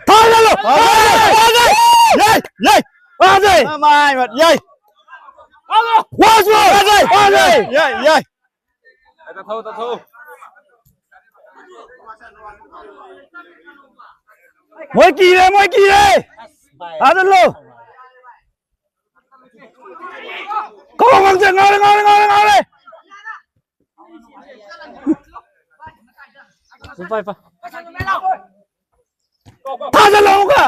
ꯐꯥꯎꯜ ꯂꯧꯔꯣ! ꯐꯥꯎꯜ! ꯐꯥꯎꯜ! ꯂꯩ! ꯂꯩ! ꯐꯥꯖꯩ! ꯃꯥꯏ ꯃꯠ-, ꯌꯥꯏ! ꯋꯥꯁꯨ! ꯐꯥꯖꯩ! ꯐꯥꯖꯩ! ꯌꯥꯏ, ꯌꯥꯏ! ꯇꯠꯊꯧ, ꯇꯠꯊꯧ꯫ ꯃꯣꯏ ꯀꯤꯔꯦ, ꯃꯣꯏ ꯀꯤꯔꯦ! ꯊꯥꯖꯜꯂꯨ! ꯀꯧ ꯉꯝꯗꯦ, ꯉꯥꯎꯔꯦ, ꯉꯥꯎꯔꯦ, ꯉꯥꯎꯔꯦ, ꯉꯥꯎꯔꯦ! ꯄꯥꯏ, ꯄꯥꯏ꯫ ꯊꯥꯖꯜꯂꯣ ꯑꯃꯨꯛꯀ!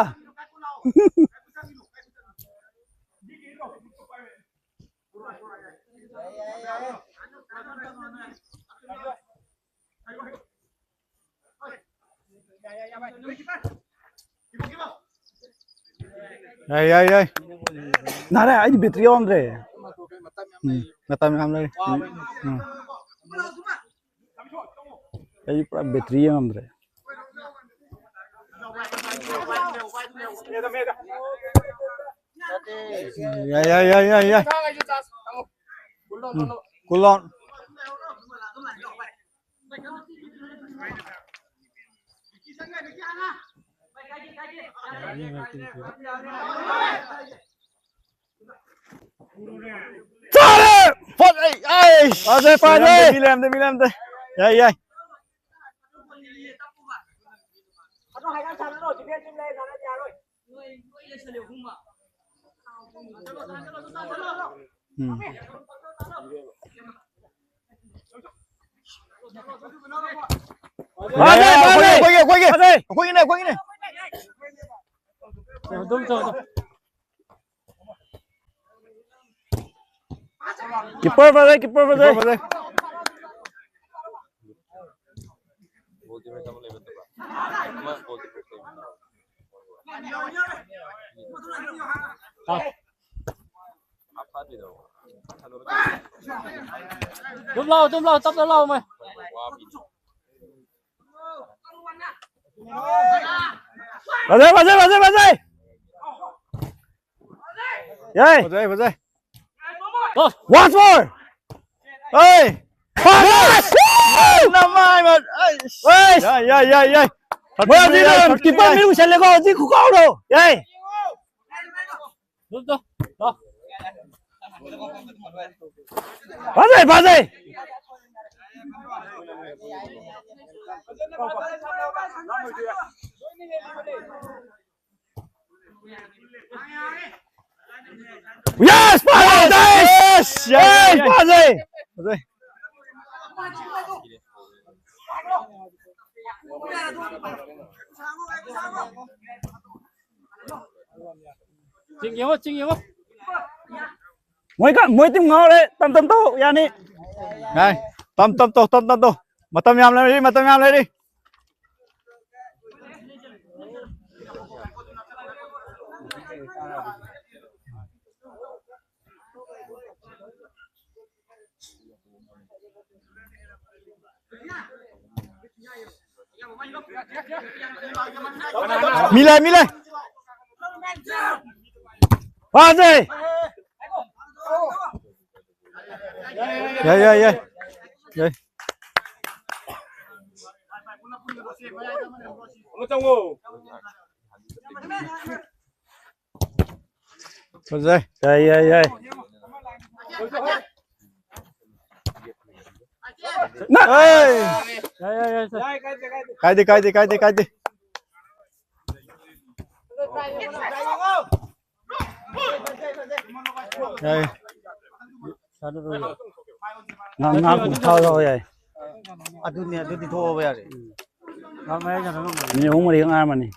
ꯌꯥꯏ, ꯌꯥꯏ, ꯌꯥꯏ꯫ ꯅꯥꯔꯦ, ꯑꯩꯗꯤ ꯕꯦꯇ꯭ꯔꯤ ꯌꯥꯎꯔꯝꯗ꯭ꯔꯦ꯫ ꯎꯝ, ꯃꯇꯝ ꯌꯥꯝ ꯂꯩꯔꯤ꯫ ꯎꯝ꯫ ꯑꯩꯗꯤ ꯄꯨꯔꯥ ꯕꯦꯇ꯭ꯔꯤ ꯌꯥꯎꯔꯝꯗ꯭ꯔꯦ꯫ ꯌꯥꯏ, ꯌꯥꯏ, ꯌꯥꯏ, ꯌꯥꯏ, ꯌꯥꯏ꯫ ꯎꯝ, ꯀꯨꯜ ꯑꯥꯎꯠ꯫ ꯆꯥꯔꯦ! ꯐꯖꯩ! ꯑꯩꯁ! ꯐꯖꯩ, ꯐꯖꯩ! ꯃꯤ ꯂꯩꯔꯝꯗꯦ, ꯃꯤ ꯂꯩꯔꯝꯗꯦ, ꯃꯤ ꯂꯩꯔꯝꯗꯦ꯫ ꯌꯥꯏ, ꯌꯥꯏ꯫ ꯎꯝ꯫ ꯐꯖꯩ, ꯐꯖꯩ! ꯑꯩꯈꯣꯏꯒꯤ, ꯑꯩꯈꯣꯏꯒꯤ, ꯑꯩꯈꯣꯏꯒꯤ! ꯐꯖꯩ! ꯑꯩꯈꯣꯏꯒꯤꯅꯦ, ꯑꯩꯈꯣꯏꯒꯤꯅꯦ! ꯑꯗꯨꯝ ꯇꯧ, ꯑꯗꯨꯝ꯫ ꯀꯤꯄꯔ ꯐꯖꯩ, ꯀꯤꯄꯔ ꯐꯖꯩ! ꯀꯤꯄꯔ ꯐꯖꯩ꯫ ꯑꯗꯨꯝ ꯂꯥꯛꯑꯣ, ꯑꯗꯨꯝ ꯂꯥꯛꯑꯣ, ꯇꯞꯅ ꯂꯥꯛꯑꯣ, ꯃꯣꯏ꯫ ꯐꯖꯩ, ꯐꯖꯩ, ꯐꯖꯩ, ꯐꯖꯩ! ꯌꯥꯏ! ꯐꯖꯩ, ꯐꯖꯩ! ꯕꯣꯁ! Once more! ꯍꯩ! ꯐꯖꯩ! ꯅꯃꯥꯏ ꯃꯠ-, ꯑꯩꯁ! ꯑꯩꯁ! ꯌꯥꯏ, ꯌꯥꯏ, ꯌꯥꯏ, ꯌꯥꯏ! ꯃꯣꯏ ꯍꯧꯖꯤꯛ ꯌꯥꯏ, ꯀꯤꯄꯔ ꯌꯥꯏ! ꯃꯤ ꯎꯁꯜꯂꯦꯀꯣ, ꯍꯧꯖꯤꯛ ꯈꯨꯀꯥꯎꯗꯣ! ꯌꯥꯏ! ꯐꯖꯩ, ꯐꯖꯩ꯫ Yes, ꯐꯖꯩ! Yes, yes, yes, ꯐꯖꯩ! ꯐꯖꯩ꯫ ꯆꯤꯡ ꯌꯦꯡꯉꯣ, ꯆꯤꯡ ꯌꯦꯡꯉꯣ꯫ ꯃꯣꯏ ꯀ-, ꯃꯣꯏ ꯇꯤꯝ ꯉꯥꯎꯔꯦ꯫ ꯇꯝ ꯇꯝ ꯇꯧ, ꯌꯥꯅꯤ꯫ ꯌꯥꯏ꯫ ꯇꯝ ꯇꯝ ꯇꯧ, ꯇꯝ ꯇꯝ ꯇꯧ꯫ ꯃꯇꯝ ꯌꯥꯝ ꯂꯩꯔꯤ, ꯃꯇꯝ ꯌꯥꯝ ꯂꯩꯔꯤ꯫ ꯃꯤ ꯂꯩ, ꯃꯤ ꯂꯩ꯫ ꯐꯥꯁꯦ꯫ ꯌꯥꯏ, ꯌꯥꯏ, ꯌꯥꯏ꯫ ꯌꯥꯏ꯫ ꯐꯖꯩ꯫ ꯌꯥꯏ, ꯌꯥꯏ, ꯌꯥꯏ꯫ ꯅ-, ꯑꯦ! ꯌꯥꯏ, ꯌꯥꯏ, ꯌꯥꯏ, ꯁꯦ꯫ ꯀꯥꯏꯗꯦ, ꯀꯥꯏꯗꯦ, ꯀꯥꯏꯗꯦ, ꯀꯥꯏꯗꯦ꯫ ꯌꯥꯏ꯫ ꯉꯥ, ꯉꯥ ꯊꯥꯎ ꯌꯥꯎ ꯌꯥꯏ꯫ ꯑꯗꯨꯅꯦ, ꯑꯗꯨꯗꯤ ꯊꯣꯛꯑꯕ ꯌꯥꯔꯦ꯫ ꯉꯥ ꯃꯌꯥꯏ ꯆꯠꯂꯒ ꯃꯤꯅꯤꯠ ꯑꯍꯨꯝ ꯃꯔꯤ ꯉꯥꯏꯔꯝꯃꯅꯤ꯫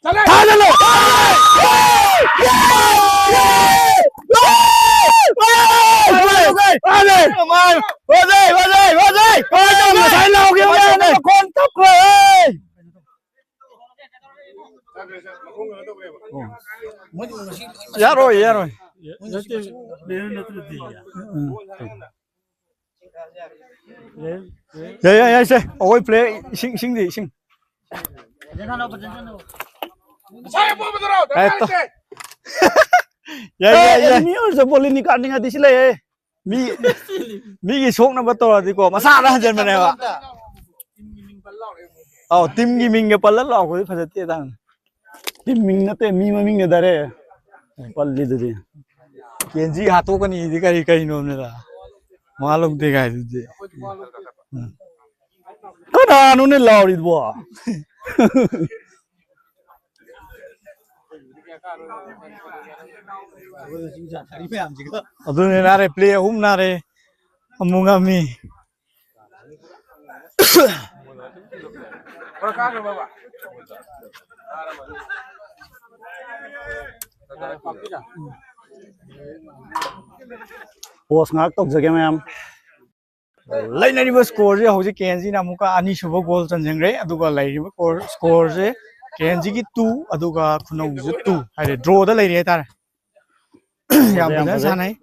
ꯊꯥꯖꯜꯂꯣ! ꯉꯁꯥꯏ ꯂꯥꯎꯈꯤꯕꯅꯦ, ꯃꯈꯣꯟ ꯇꯞꯈ꯭ꯔꯦ꯫ ꯌꯥꯔꯣꯏ, ꯌꯥꯔꯣꯏ꯫ ꯎꯝ꯫ ꯌꯥꯏ, ꯌꯥꯏ, ꯌꯥꯏ, ꯁꯦ꯫ ꯑꯩꯈꯣꯏ ꯄ꯭ꯂꯦ ꯏꯁꯤꯡ, ꯏꯁꯤꯡꯗꯤ ꯏꯁꯤꯡ꯫ ꯀꯥꯏ ꯇꯣ-, ꯌꯥꯏ, ꯌꯥꯏ, ꯌꯥꯏ꯫ ꯃꯤ ꯑꯣꯏꯔꯁꯨ ꯕꯣꯂꯤꯅꯤ ꯀꯥꯅꯤꯡꯉꯗꯤ ꯁꯤ ꯂꯩꯌꯦ꯫ ꯃꯤ, ꯃꯤꯒꯤ ꯁꯣꯛꯅꯕ ꯇꯧꯔꯗꯤꯀꯣ, ꯃꯁꯥꯅ ꯍꯟꯖꯟꯕꯅꯦꯕ꯫ ꯑꯧ, ꯇꯤꯝꯒꯤ ꯃꯤꯡꯒ ꯄꯜꯂ ꯂꯥꯎꯕꯗꯤ ꯐꯖꯗꯦ ꯇꯥꯡ꯫ ꯇꯤꯝ ꯃꯤꯡ ꯅꯠꯇꯦ, ꯃꯤ ꯃꯃꯤꯡꯅꯦ ꯗꯥꯏꯔꯦꯛ꯫ ꯄꯜꯂꯤꯗꯨꯗꯤ꯫ ꯀꯦꯟꯖꯤ ꯍꯥꯠꯇꯣꯛꯀꯅꯤꯗꯤ ꯀꯔꯤ ꯀꯩꯅꯣꯅꯦꯗ? ꯃꯋꯥ ꯂꯧꯗꯦ ꯀꯥꯏꯗꯨꯗꯤ꯫ ꯎꯝ꯫ ꯀꯅꯥꯅꯣꯅꯦ ꯂꯥꯎꯔꯤꯗꯨꯕꯣ? ꯑꯗꯨꯅꯦ ꯅꯥꯔꯦ, ꯄ꯭ꯂꯦ ꯑꯍꯨꯝ ꯅꯥꯔꯦ꯫ ꯑꯃꯨꯛ ꯉꯝꯃꯤ꯫ ꯄꯣꯁ ꯉꯥꯏꯍꯥꯛ ꯇꯧꯖꯒꯦ ꯃꯌꯥꯝ꯫ ꯂꯩꯅꯔꯤꯕ ꯁ꯭ꯀꯣꯔꯁꯦ ꯍꯧꯖꯤꯛ ꯀꯦ ꯑꯦꯟ ꯖꯤꯅ ꯑꯃꯨꯛꯀ ꯑꯅꯤꯁꯨꯕ ꯒꯣꯜ ꯆꯟꯁꯤꯟꯈ꯭ꯔꯦ꯫ ꯑꯗꯨꯒ ꯂꯩꯔꯤꯕ ꯁ꯭ꯀꯣꯔꯁꯦ ꯀꯦ ꯑꯦꯟ ꯖꯤꯒꯤ ꯇꯨ, ꯑꯗꯨꯒ ꯈꯨꯅꯧꯒꯤꯁꯨ ꯇꯨ ꯍꯥꯏꯗꯤ ꯗ꯭ꯔꯣꯗ ꯂꯩꯔꯤ ꯍꯥꯏꯇꯥꯔꯦ꯫ ꯌꯥꯝ ꯌꯥꯝ ꯐꯖꯅ ꯐꯖꯩ꯫ ꯁꯥꯟꯅꯩ꯫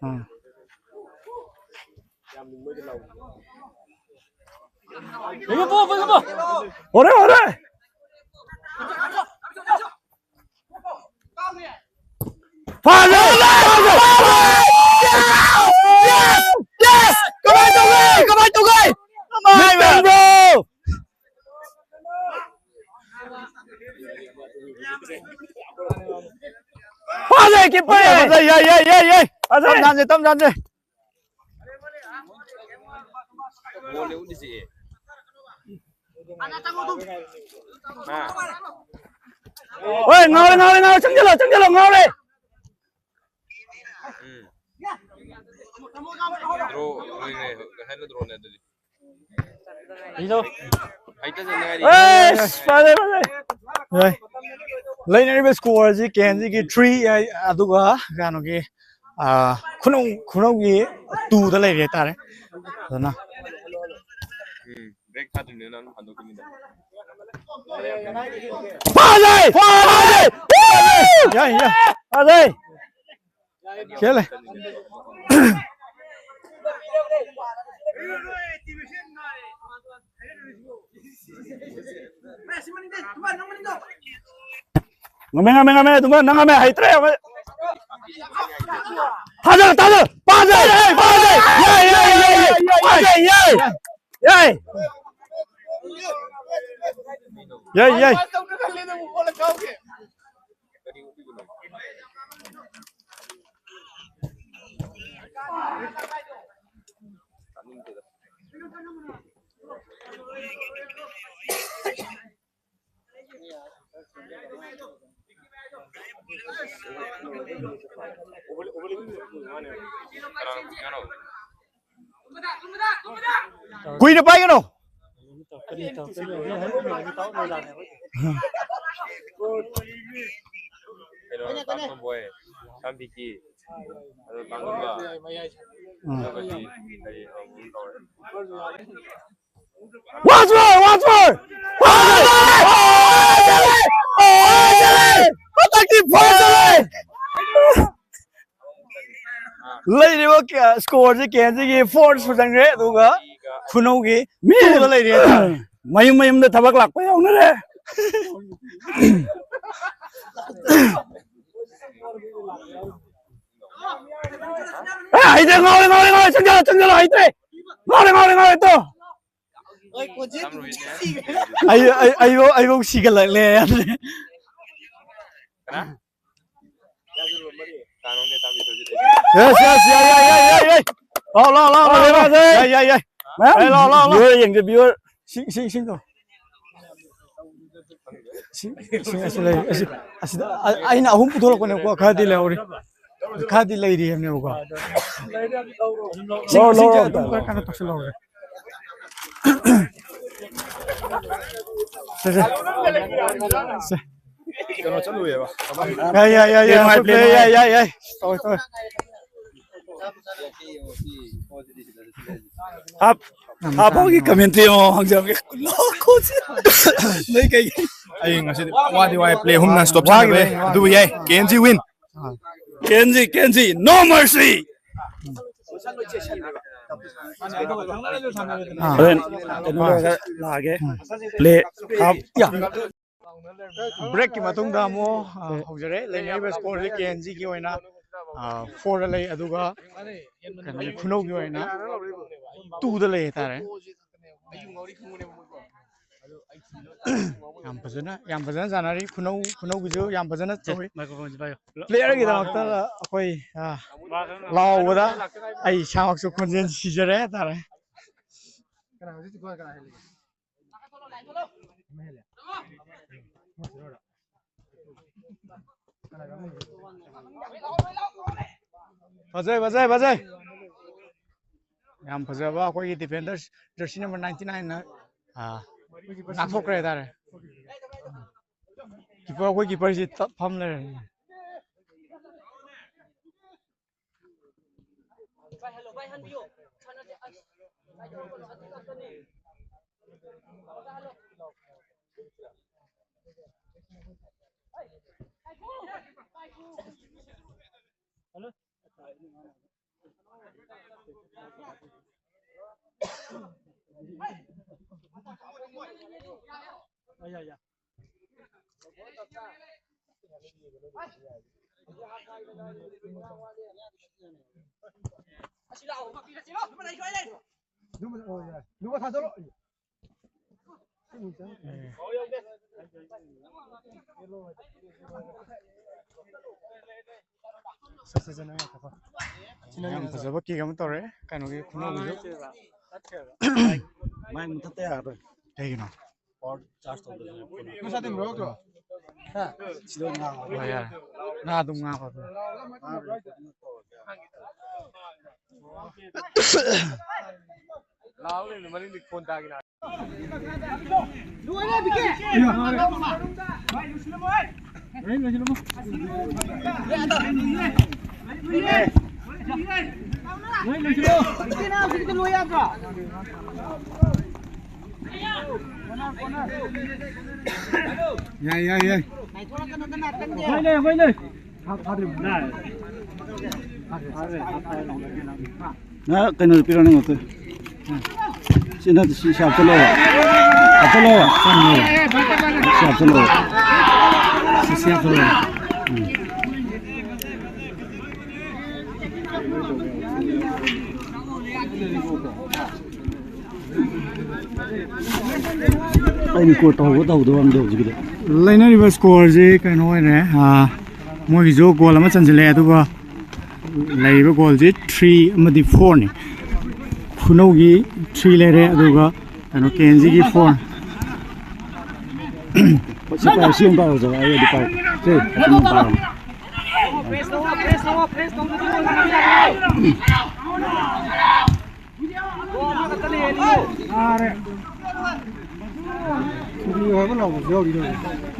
ꯎꯝ꯫ ꯍꯣꯔꯦ, ꯍꯣꯔꯦ! ꯐꯥꯔꯦ! ꯐꯥꯔꯦ! ꯐꯥꯔꯦ! Yes! Yes! ꯀꯃꯥꯏ ꯇꯧꯒꯦ? ꯀꯃꯥꯏ ꯇꯧꯒꯦ? ꯀꯃꯥꯏ ꯇꯧꯒꯦ? ꯐꯥꯖꯩ, ꯀꯤꯞꯄꯔ! ꯐꯥꯖꯩ, ꯌꯥꯏ, ꯌꯥꯏ, ꯌꯥꯏ, ꯌꯥꯏ! ꯐꯥꯖꯩ! ꯇꯝ ꯆꯥꯟꯁꯦ, ꯇꯝ ꯆꯥꯟꯁꯦ! ꯍꯣꯏ, ꯉꯥꯎꯔꯦ, ꯉꯥꯎꯔꯦ, ꯉꯥꯎꯔꯦ! ꯆꯪꯁꯤꯜꯂꯣ, ꯆꯪꯁꯤꯜꯂꯣ, ꯉꯥꯎꯔꯦ! ꯎꯝ꯫ ꯗ꯭ꯔꯣ ꯑꯣꯏꯈ꯭ꯔꯦ꯫ ꯉꯁꯥꯏꯅ ꯗ꯭ꯔꯣꯅꯦ ꯑꯗꯨꯗꯤ꯫ ꯍꯩꯇ ꯆꯠꯅꯉꯥꯏꯗꯤ꯫ ꯑꯦꯁ, ꯐꯖꯩ, ꯐꯖꯩ꯫ ꯌꯥꯏ꯫ ꯂꯩꯅꯔꯤꯕ ꯁ꯭ꯀꯣꯔꯁꯤ ꯀꯦ ꯑꯦꯟ ꯖꯤꯒꯤ ꯊ꯭ꯔꯤ, ꯑꯗꯨꯒ ꯀꯩꯅꯣꯒꯤ, ꯑꯥ, ꯈꯨꯅꯧ, ꯈꯨꯅꯧꯒꯤ ꯇꯨꯗ ꯂꯩꯔꯦ ꯍꯥꯏꯇꯥꯔꯦ꯫ ꯑꯗꯨꯅ ꯎꯝ, ꯕ꯭ꯔꯦꯛ ꯊꯥꯗ꯭ꯔꯤꯅꯦ ꯅꯪ ꯍꯟꯗꯣꯛꯈꯤꯅꯤꯗ꯫ ꯐꯖꯩ! ꯐꯖꯩ! ꯌꯥꯏ, ꯌꯥꯏ꯫ ꯐꯖꯩ! ꯈꯦꯠꯂꯦ꯫ ꯉꯝꯃꯦ, ꯉꯝꯃꯦ, ꯉꯝꯃꯦ, ꯑꯗꯨꯃ ꯅꯪ ꯉꯝꯃꯦ, ꯍꯩꯇ꯭ꯔꯦ꯫ ꯊꯥꯖꯜ, ꯊꯥꯖꯜ, ꯄꯥꯖꯩ, ꯄꯥꯖꯩ, ꯌꯥꯏ, ꯌꯥꯏ, ꯌꯥꯏ, ꯌꯥꯏ, ꯄꯥꯖꯩ, ꯌꯥꯏ, ꯌꯥꯏ, ꯌꯥꯏ, ꯌꯥꯏ꯫ ꯀꯨꯏꯅ ꯄꯥꯏꯒꯅꯣ꯫ ꯀꯩꯅꯣ, ꯇꯥꯃꯣ ꯕꯣꯏ, ꯁꯥꯝ ꯕꯤꯀꯤ, ꯑꯗꯣ ꯇꯥꯃꯣ ꯕ, ꯎꯝ꯫ ꯑꯗꯨꯒꯗꯤ ꯀꯔꯤ, ꯑ, ꯀꯩꯅꯣ ꯇꯧꯔꯦ꯫ Once more, once more! ꯍꯟꯗꯛꯇꯤ ꯐꯣꯔ ꯆꯠꯂꯦ! ꯂꯩꯔꯤꯕ ꯀ-, score ꯁꯦ ꯀꯦ ꯑꯦꯟ ꯖꯤꯒꯤ ꯐꯣꯔ ꯁꯨꯖꯟꯈ꯭ꯔꯦ, ꯑꯗꯨꯒ ꯈꯨꯅꯧꯒꯤ ꯃꯤ ꯇꯨꯗ ꯂꯩꯔꯤ ꯍꯥꯏꯇꯥꯔꯦ꯫ ꯃꯌꯨꯝ ꯃꯌꯨꯝꯗ ꯊꯕꯛ ꯂꯥꯛꯄ ꯌꯥꯎꯅꯔꯦ꯫ ꯑꯦ, ꯍꯩꯇ꯭ꯔꯦ, ꯉꯥꯎꯔꯦ, ꯉꯥꯎꯔꯦ, ꯉꯥꯎꯔꯦ, ꯆꯪꯁꯤꯜꯂꯣ, ꯆꯪꯁꯤꯜꯂꯣ, ꯍꯩꯇ꯭ꯔꯦ꯫ ꯉꯥꯎꯔꯦ, ꯉꯥꯎꯔꯦ, ꯉꯥꯎꯔꯦ, ꯇꯣ꯫ ꯑꯩ, ꯑꯩ, ꯑꯩꯕꯧ, ꯑꯩꯕꯧ ꯁꯤꯒꯠꯂꯛꯂꯦ꯫ ꯀꯅꯥ? ꯌꯦꯁ, ꯌꯦꯁ, ꯌꯥꯏ, ꯌꯥꯏ, ꯌꯥꯏ, ꯌꯥꯏ, ꯌꯥꯏ꯫ ꯂꯥꯎ, ꯂꯥꯎ, ꯂꯥꯎ, ꯂꯥꯎ, ꯂꯥꯎ꯫ ꯌꯥꯏ, ꯌꯥꯏ, ꯌꯥꯏ꯫ ꯃꯌꯥꯝ ꯌꯥꯏ, ꯂꯥꯎ, ꯂꯥꯎ, ꯂꯥꯎ꯫ Viewer ꯌꯦꯡꯒꯦ, viewer꯫ ꯁꯤ, ꯁꯤ, ꯁꯤ ꯇꯧ꯫ ꯁꯤ, ꯁꯤ, ꯑꯁꯤ ꯂꯩ, ꯑꯁꯤ, ꯑꯁꯤꯗ ꯑ-, ꯑꯩꯅ ꯑꯍꯨꯝ ꯄꯨꯊꯣꯔꯛꯄꯅꯦꯕꯀꯣ, ꯈꯔꯗꯤ ꯂꯩꯍꯧꯔꯤ꯫ ꯈꯔꯗꯤ ꯂꯩꯔꯤ ꯍꯥꯏꯕꯅꯦꯕꯀꯣ꯫ ꯁꯤ, ꯂꯧꯔꯣ, ꯁꯤ ꯂꯧꯔꯣ, ꯑꯗꯨꯝ ꯑꯝꯇ ꯈꯔ ꯂꯧꯔꯣ꯫ ꯀꯩꯅꯣ ꯇꯧꯁꯤꯜꯍꯧꯔꯦ꯫ ꯁꯦ, ꯁꯦ꯫ ꯁꯦ꯫ ꯀꯩꯅꯣ ꯆꯠꯂꯨꯏꯌꯦꯕ꯫ ꯌꯥꯏ, ꯌꯥꯏ, ꯌꯥꯏ, ꯌꯥꯏ, ꯅꯨꯡꯉꯥꯏ, ꯅꯨꯡꯉꯥꯏ, ꯌꯥꯏ, ꯌꯥꯏ, ꯌꯥꯏ꯫ ꯇꯧꯋꯦ, ꯇꯧꯋꯦ꯫ ꯍꯥꯞ, ꯍꯥꯞ ꯍꯣꯒꯤ commentary ꯑꯃ ꯍꯪꯖꯔꯝꯒꯦ꯫ ꯅꯣꯏ ꯀꯩꯒꯤ? ꯑꯩ ꯉꯁꯤꯗꯤ ꯋꯥꯗꯤ ꯋꯥꯏ, play ꯑꯍꯨꯝꯅ stop ꯁꯥꯟꯅꯕ ꯌꯥꯏ꯫ ꯋꯥꯈꯤꯕꯅꯤ, ꯑꯗꯨꯕꯨ ꯌꯥꯏ, ꯋꯥꯈꯤꯕꯅꯤ꯫ K N G win꯫ ꯑꯥ꯫ Kenji, Kenji, no mercy! ꯑꯥ꯫ ꯍꯣꯔꯦꯟ ꯀꯩꯅꯣ ꯂꯣꯏꯔꯒ ꯂꯥꯛꯑꯒꯦ꯫ ꯎꯝ꯫ Play half꯫ ꯌꯥ꯫ Breakꯀꯤ ꯃꯇꯨꯡꯗ ꯑꯃꯨꯛ, ꯑ, ꯍꯧꯖꯔꯦ꯫ ꯂꯩꯅꯔꯤꯕ scoreꯁꯦ ꯀꯦ ꯑꯦꯟ ꯖꯤꯒꯤ ꯑꯣꯏꯅ, ꯑ, fourꯗ ꯂꯩ, ꯑꯗꯨꯒ ꯀꯩꯅꯣꯒꯤ, ꯈꯨꯅꯧꯒꯤ ꯑꯣꯏꯅ twoꯗ ꯂꯩ ꯍꯥꯏꯇꯥꯔꯦ꯫ ꯌꯥꯝ ꯐꯖꯅ, ꯌꯥꯝ ꯐꯖꯅ ꯁꯥꯟꯅꯔꯤ꯫ ꯈꯨꯅꯧ, ꯈꯨꯅꯧꯒꯤꯁꯨ ꯌꯥꯝ ꯐꯖꯅ ꯇꯧꯏ꯫ Playerꯒꯤꯗꯃꯛꯇ ꯑꯩꯈꯣꯏ, ꯑ, ꯂꯥꯎꯕꯗ ꯑꯩ ꯏꯁꯥꯃꯛꯁꯨ ꯈꯣꯟꯖꯦꯜ ꯁꯤꯖꯔꯦ ꯍꯥꯏꯇꯥꯔꯦ꯫ ꯐꯖꯩ, ꯐꯖꯩ, ꯐꯖꯩ꯫ ꯌꯥꯝ ꯐꯖꯕ ꯑꯩꯈꯣꯏꯒꯤ defender, jersey number ninety nineꯅ, ꯑꯥ, ꯉꯥꯛꯊꯣꯛꯈ꯭ꯔꯦ ꯍꯥꯏꯇꯥꯔꯦ꯫ Keeper, ꯑꯩꯈꯣꯏ keeperꯁꯤ ꯇꯞ ꯐꯝ ꯂꯩꯔꯦ꯫ ꯌꯥꯝ ꯐꯖꯕ kick ꯑꯃ ꯇꯧꯔꯦ, ꯀꯩꯅꯣꯒꯤ, ꯈꯨꯅꯧꯒꯤꯁꯨ꯫ ꯃꯥꯏ ꯃꯨꯊꯠꯇ ꯌꯥꯔꯣꯏ꯫ ꯀꯩꯒꯤꯅꯣ? Power charge ꯇꯧꯗꯕꯅꯤꯅ phone꯫ ꯅꯪ ꯁꯥꯇꯤꯟ ꯄꯨꯔꯛꯇ꯭ꯔꯣ? ꯍꯥ? ꯁꯤꯗ ꯑꯣꯏꯅ ꯉꯥꯡꯉꯣ꯫ ꯍꯣꯏ, ꯌꯥꯔꯦ꯫ ꯅꯪ ꯑꯗꯨꯝ ꯉꯥꯡꯉꯣ꯫ ꯂꯥꯎ ꯂꯩꯕꯗꯣ ꯃꯅꯤꯡꯗꯤ ꯈꯣꯟ ꯇꯥꯈꯤꯅ꯫ ꯌꯥꯏ, ꯌꯥꯏ, ꯌꯥꯏ꯫ ꯍꯣꯏꯅꯦ, ꯍꯣꯏꯅꯦ꯫ ꯅ ꯀꯩꯅꯣꯗꯣ ꯄꯤꯔꯣ, ꯅꯪ ꯑꯇꯩ꯫ ꯁꯤ ꯅꯠꯇꯦ, ꯁꯤ, ꯁꯤ ꯍꯥꯞꯆꯜꯂꯣꯕ꯫ ꯍꯥꯞꯆꯜꯂꯣꯕ꯫ ꯁꯤ ꯍꯥꯞꯆꯜꯂꯣꯕ꯫ ꯁꯤ, ꯁꯤ ꯍꯥꯞꯆꯜꯂꯣꯕ꯫ ꯎꯝ꯫ ꯑꯩ record ꯇꯧꯍꯧꯕ ꯇꯧꯍꯧꯗꯕ ꯑꯝꯗ ꯍꯧꯖꯤꯛꯀꯤꯗꯣ꯫ ꯂꯩꯅꯔꯤꯕ score ꯁꯤ ꯀꯩꯅꯣ ꯑꯣꯏꯔꯦ, ꯑꯥ, ꯃꯣꯏꯒꯤꯁꯨ goal ꯑꯃ ꯆꯟꯁꯤꯜꯂꯛꯑꯦ, ꯑꯗꯨꯒ ꯂꯩꯔꯤꯕ goal ꯁꯤ three ꯑꯃꯗꯤ four ꯅꯤ꯫ ꯈꯨꯅꯧꯒꯤ three ꯂꯩꯔꯦ, ꯑꯗꯨꯒ ꯀꯩꯅꯣ, ꯀꯦ ꯑꯦꯟ ꯖꯤꯒꯤ four꯫ ꯁꯤ ꯄꯥꯏꯔꯣ, ꯁꯤ ꯑꯃ ꯄꯥꯏꯔꯣ, ꯖꯒꯥ ꯑꯩ ꯑꯗꯨ ꯄꯥꯏꯔꯣ꯫ ꯁꯤ, ꯑꯗꯨ ꯑꯃ ꯄꯥꯏꯔꯣ꯫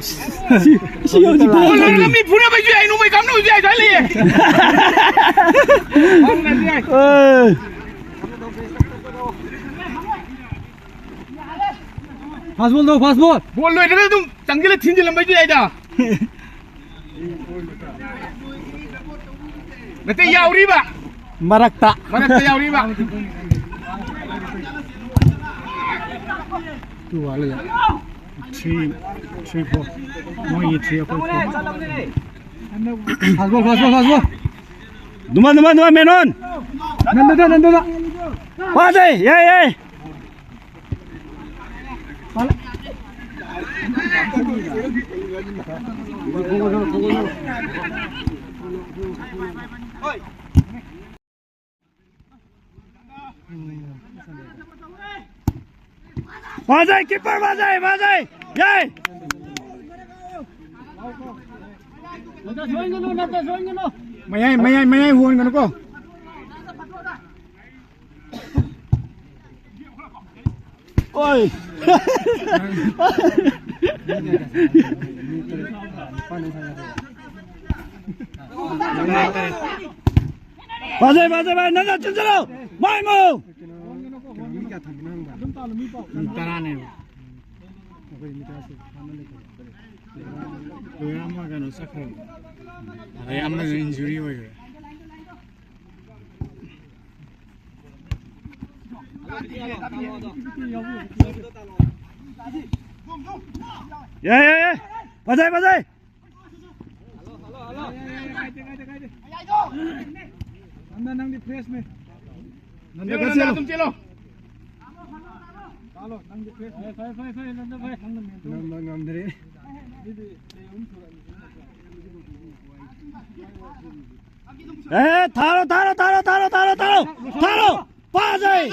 ꯁꯤ, ꯁꯤ ꯌꯧꯗꯤ ꯐꯖꯅ ꯂꯣꯏꯔꯒ ꯃꯤ ꯐꯨꯅꯕꯁꯨ ꯌꯥꯏ, ꯅꯣꯡꯃꯩ ꯀꯥꯞꯅꯕꯁꯨ ꯌꯥꯏ, ꯁ꯭ꯋꯥꯏ ꯂꯩꯌꯦ꯫ ꯑꯦ꯫ Fast ball ꯗꯣ, fast ball꯫ Ball ꯂꯣꯏꯔꯒ ꯑꯗꯨꯝ ꯆꯪꯁꯤꯜꯂ ꯊꯤꯟꯖꯤꯜꯂꯝꯕꯁꯨ ꯌꯥꯏꯗ꯫ ꯅꯠꯇꯦ, ꯌꯥꯎꯔꯤꯕ꯫ ꯃꯔꯛꯇ꯫ ꯃꯔꯛꯇ ꯌꯥꯎꯔꯤꯕ꯫ Two ꯋꯥꯠꯂꯤ꯫ Three, three, four꯫ ꯃꯣꯏꯒꯤ three, ꯑꯩꯈꯣꯏ four꯫ Fast ball, fast ball, fast ball꯫ ꯗꯨꯃꯥ, ꯗꯨꯃꯥ, ꯗꯨꯃꯥ, ꯃꯦꯅꯣꯟ꯫ ꯅꯟꯗꯨꯗ, ꯅꯟꯗꯨꯗ꯫ ꯐꯥꯖꯩ, ꯌꯥꯏ, ꯌꯥꯏ꯫ ꯐꯥꯖꯩ, keeper ꯐꯥꯖꯩ, ꯐꯥꯖꯩ꯫ ꯌꯥꯏ꯫ ꯃꯌꯥꯏ, ꯃꯌꯥꯏ, ꯃꯌꯥꯏ ꯍꯣꯟꯒꯅꯨꯀꯣ꯫ ꯑꯣꯏ꯫ ꯐꯖꯩ, ꯐꯖꯩ, ꯚꯥꯏ, ꯅꯪꯅ ꯆꯦꯟꯁꯤꯜꯂꯣ꯫ ꯃꯥꯏ ꯃꯨ꯫ ꯃꯤ ꯇꯔꯥꯅꯦꯕ꯫ ꯂꯣꯏꯔ ꯑꯃ ꯀꯩꯅꯣ ꯆꯠꯈ꯭ꯔꯦ꯫ ꯑꯗꯩ ꯑꯃꯁꯨ ꯏꯟꯖꯨꯔꯤ ꯑꯣꯏꯈ꯭ꯔꯦ꯫ ꯌꯥꯏ, ꯌꯥꯏ, ꯌꯥꯏ꯫ ꯐꯖꯩ, ꯐꯖꯩ꯫ ꯅꯟꯗ, ꯅꯪꯗꯤ ꯐ꯭ꯔꯦꯁꯅꯦ꯫ ꯅꯟꯗ, ꯆꯦꯜꯂꯣ, ꯈꯔ ꯅꯟꯗ, ꯆꯦꯜꯂꯣ꯫ ꯑꯗꯨꯝ ꯆꯦꯜꯂꯣ꯫ ꯇꯥꯂꯣ, ꯅꯪꯗꯤ ꯐ꯭ꯔꯦꯁꯅꯦ꯫ ꯐꯔꯦ, ꯐꯔꯦ, ꯐꯔꯦ, ꯅꯟꯗ, ꯐꯔꯦ꯫ ꯅꯪꯅ ꯃꯦꯟ ꯇꯧꯔꯣ꯫ ꯅꯝꯕ ꯉꯝꯗ꯭ꯔꯦ꯫ ꯑꯗꯨꯗꯤ ꯄ꯭ꯂꯦ ꯑꯍꯨꯝ ꯁꯨꯔꯛꯑꯅꯤ꯫ ꯑꯦ, ꯊꯥꯔꯣ, ꯊꯥꯔꯣ, ꯊꯥꯔꯣ꯫ ꯊꯥꯔꯣ꯫ ꯐꯥꯖꯩ꯫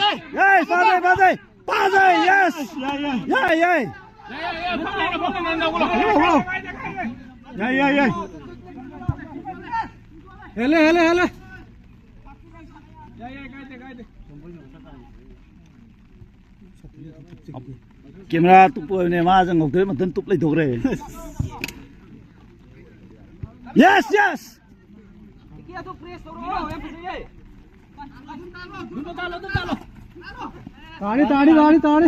ꯑꯦ, ꯐꯥꯖꯩ, ꯐꯥꯖꯩ꯫ ꯐꯥꯖꯩ, ꯌꯦꯁ꯫ ꯌꯥꯏ, ꯌꯥꯏ꯫ ꯌꯥꯏ, ꯌꯥꯏ꯫ ꯍꯨꯜꯂꯣ, ꯍꯨꯜꯂꯣ꯫ ꯌꯥꯏ, ꯌꯥꯏ, ꯌꯥꯏ꯫ ꯍꯦꯜꯂꯦ, ꯍꯦꯜꯂꯦ, ꯍꯦꯜꯂꯦ꯫ ꯀꯦꯃꯦꯔꯥ ꯇꯨꯞꯄ ꯑꯣꯏꯕꯅꯦ, ꯃꯥꯁꯦ ꯉꯧꯗꯣꯏ ꯃꯇꯝ ꯇꯨꯞ ꯂꯩꯊꯣꯛꯈ꯭ꯔꯦ꯫ Yes, yes. ꯇꯥꯔꯤ, ꯇꯥꯔꯤ, ꯇꯥꯔꯤ, ꯇꯥꯔꯤ꯫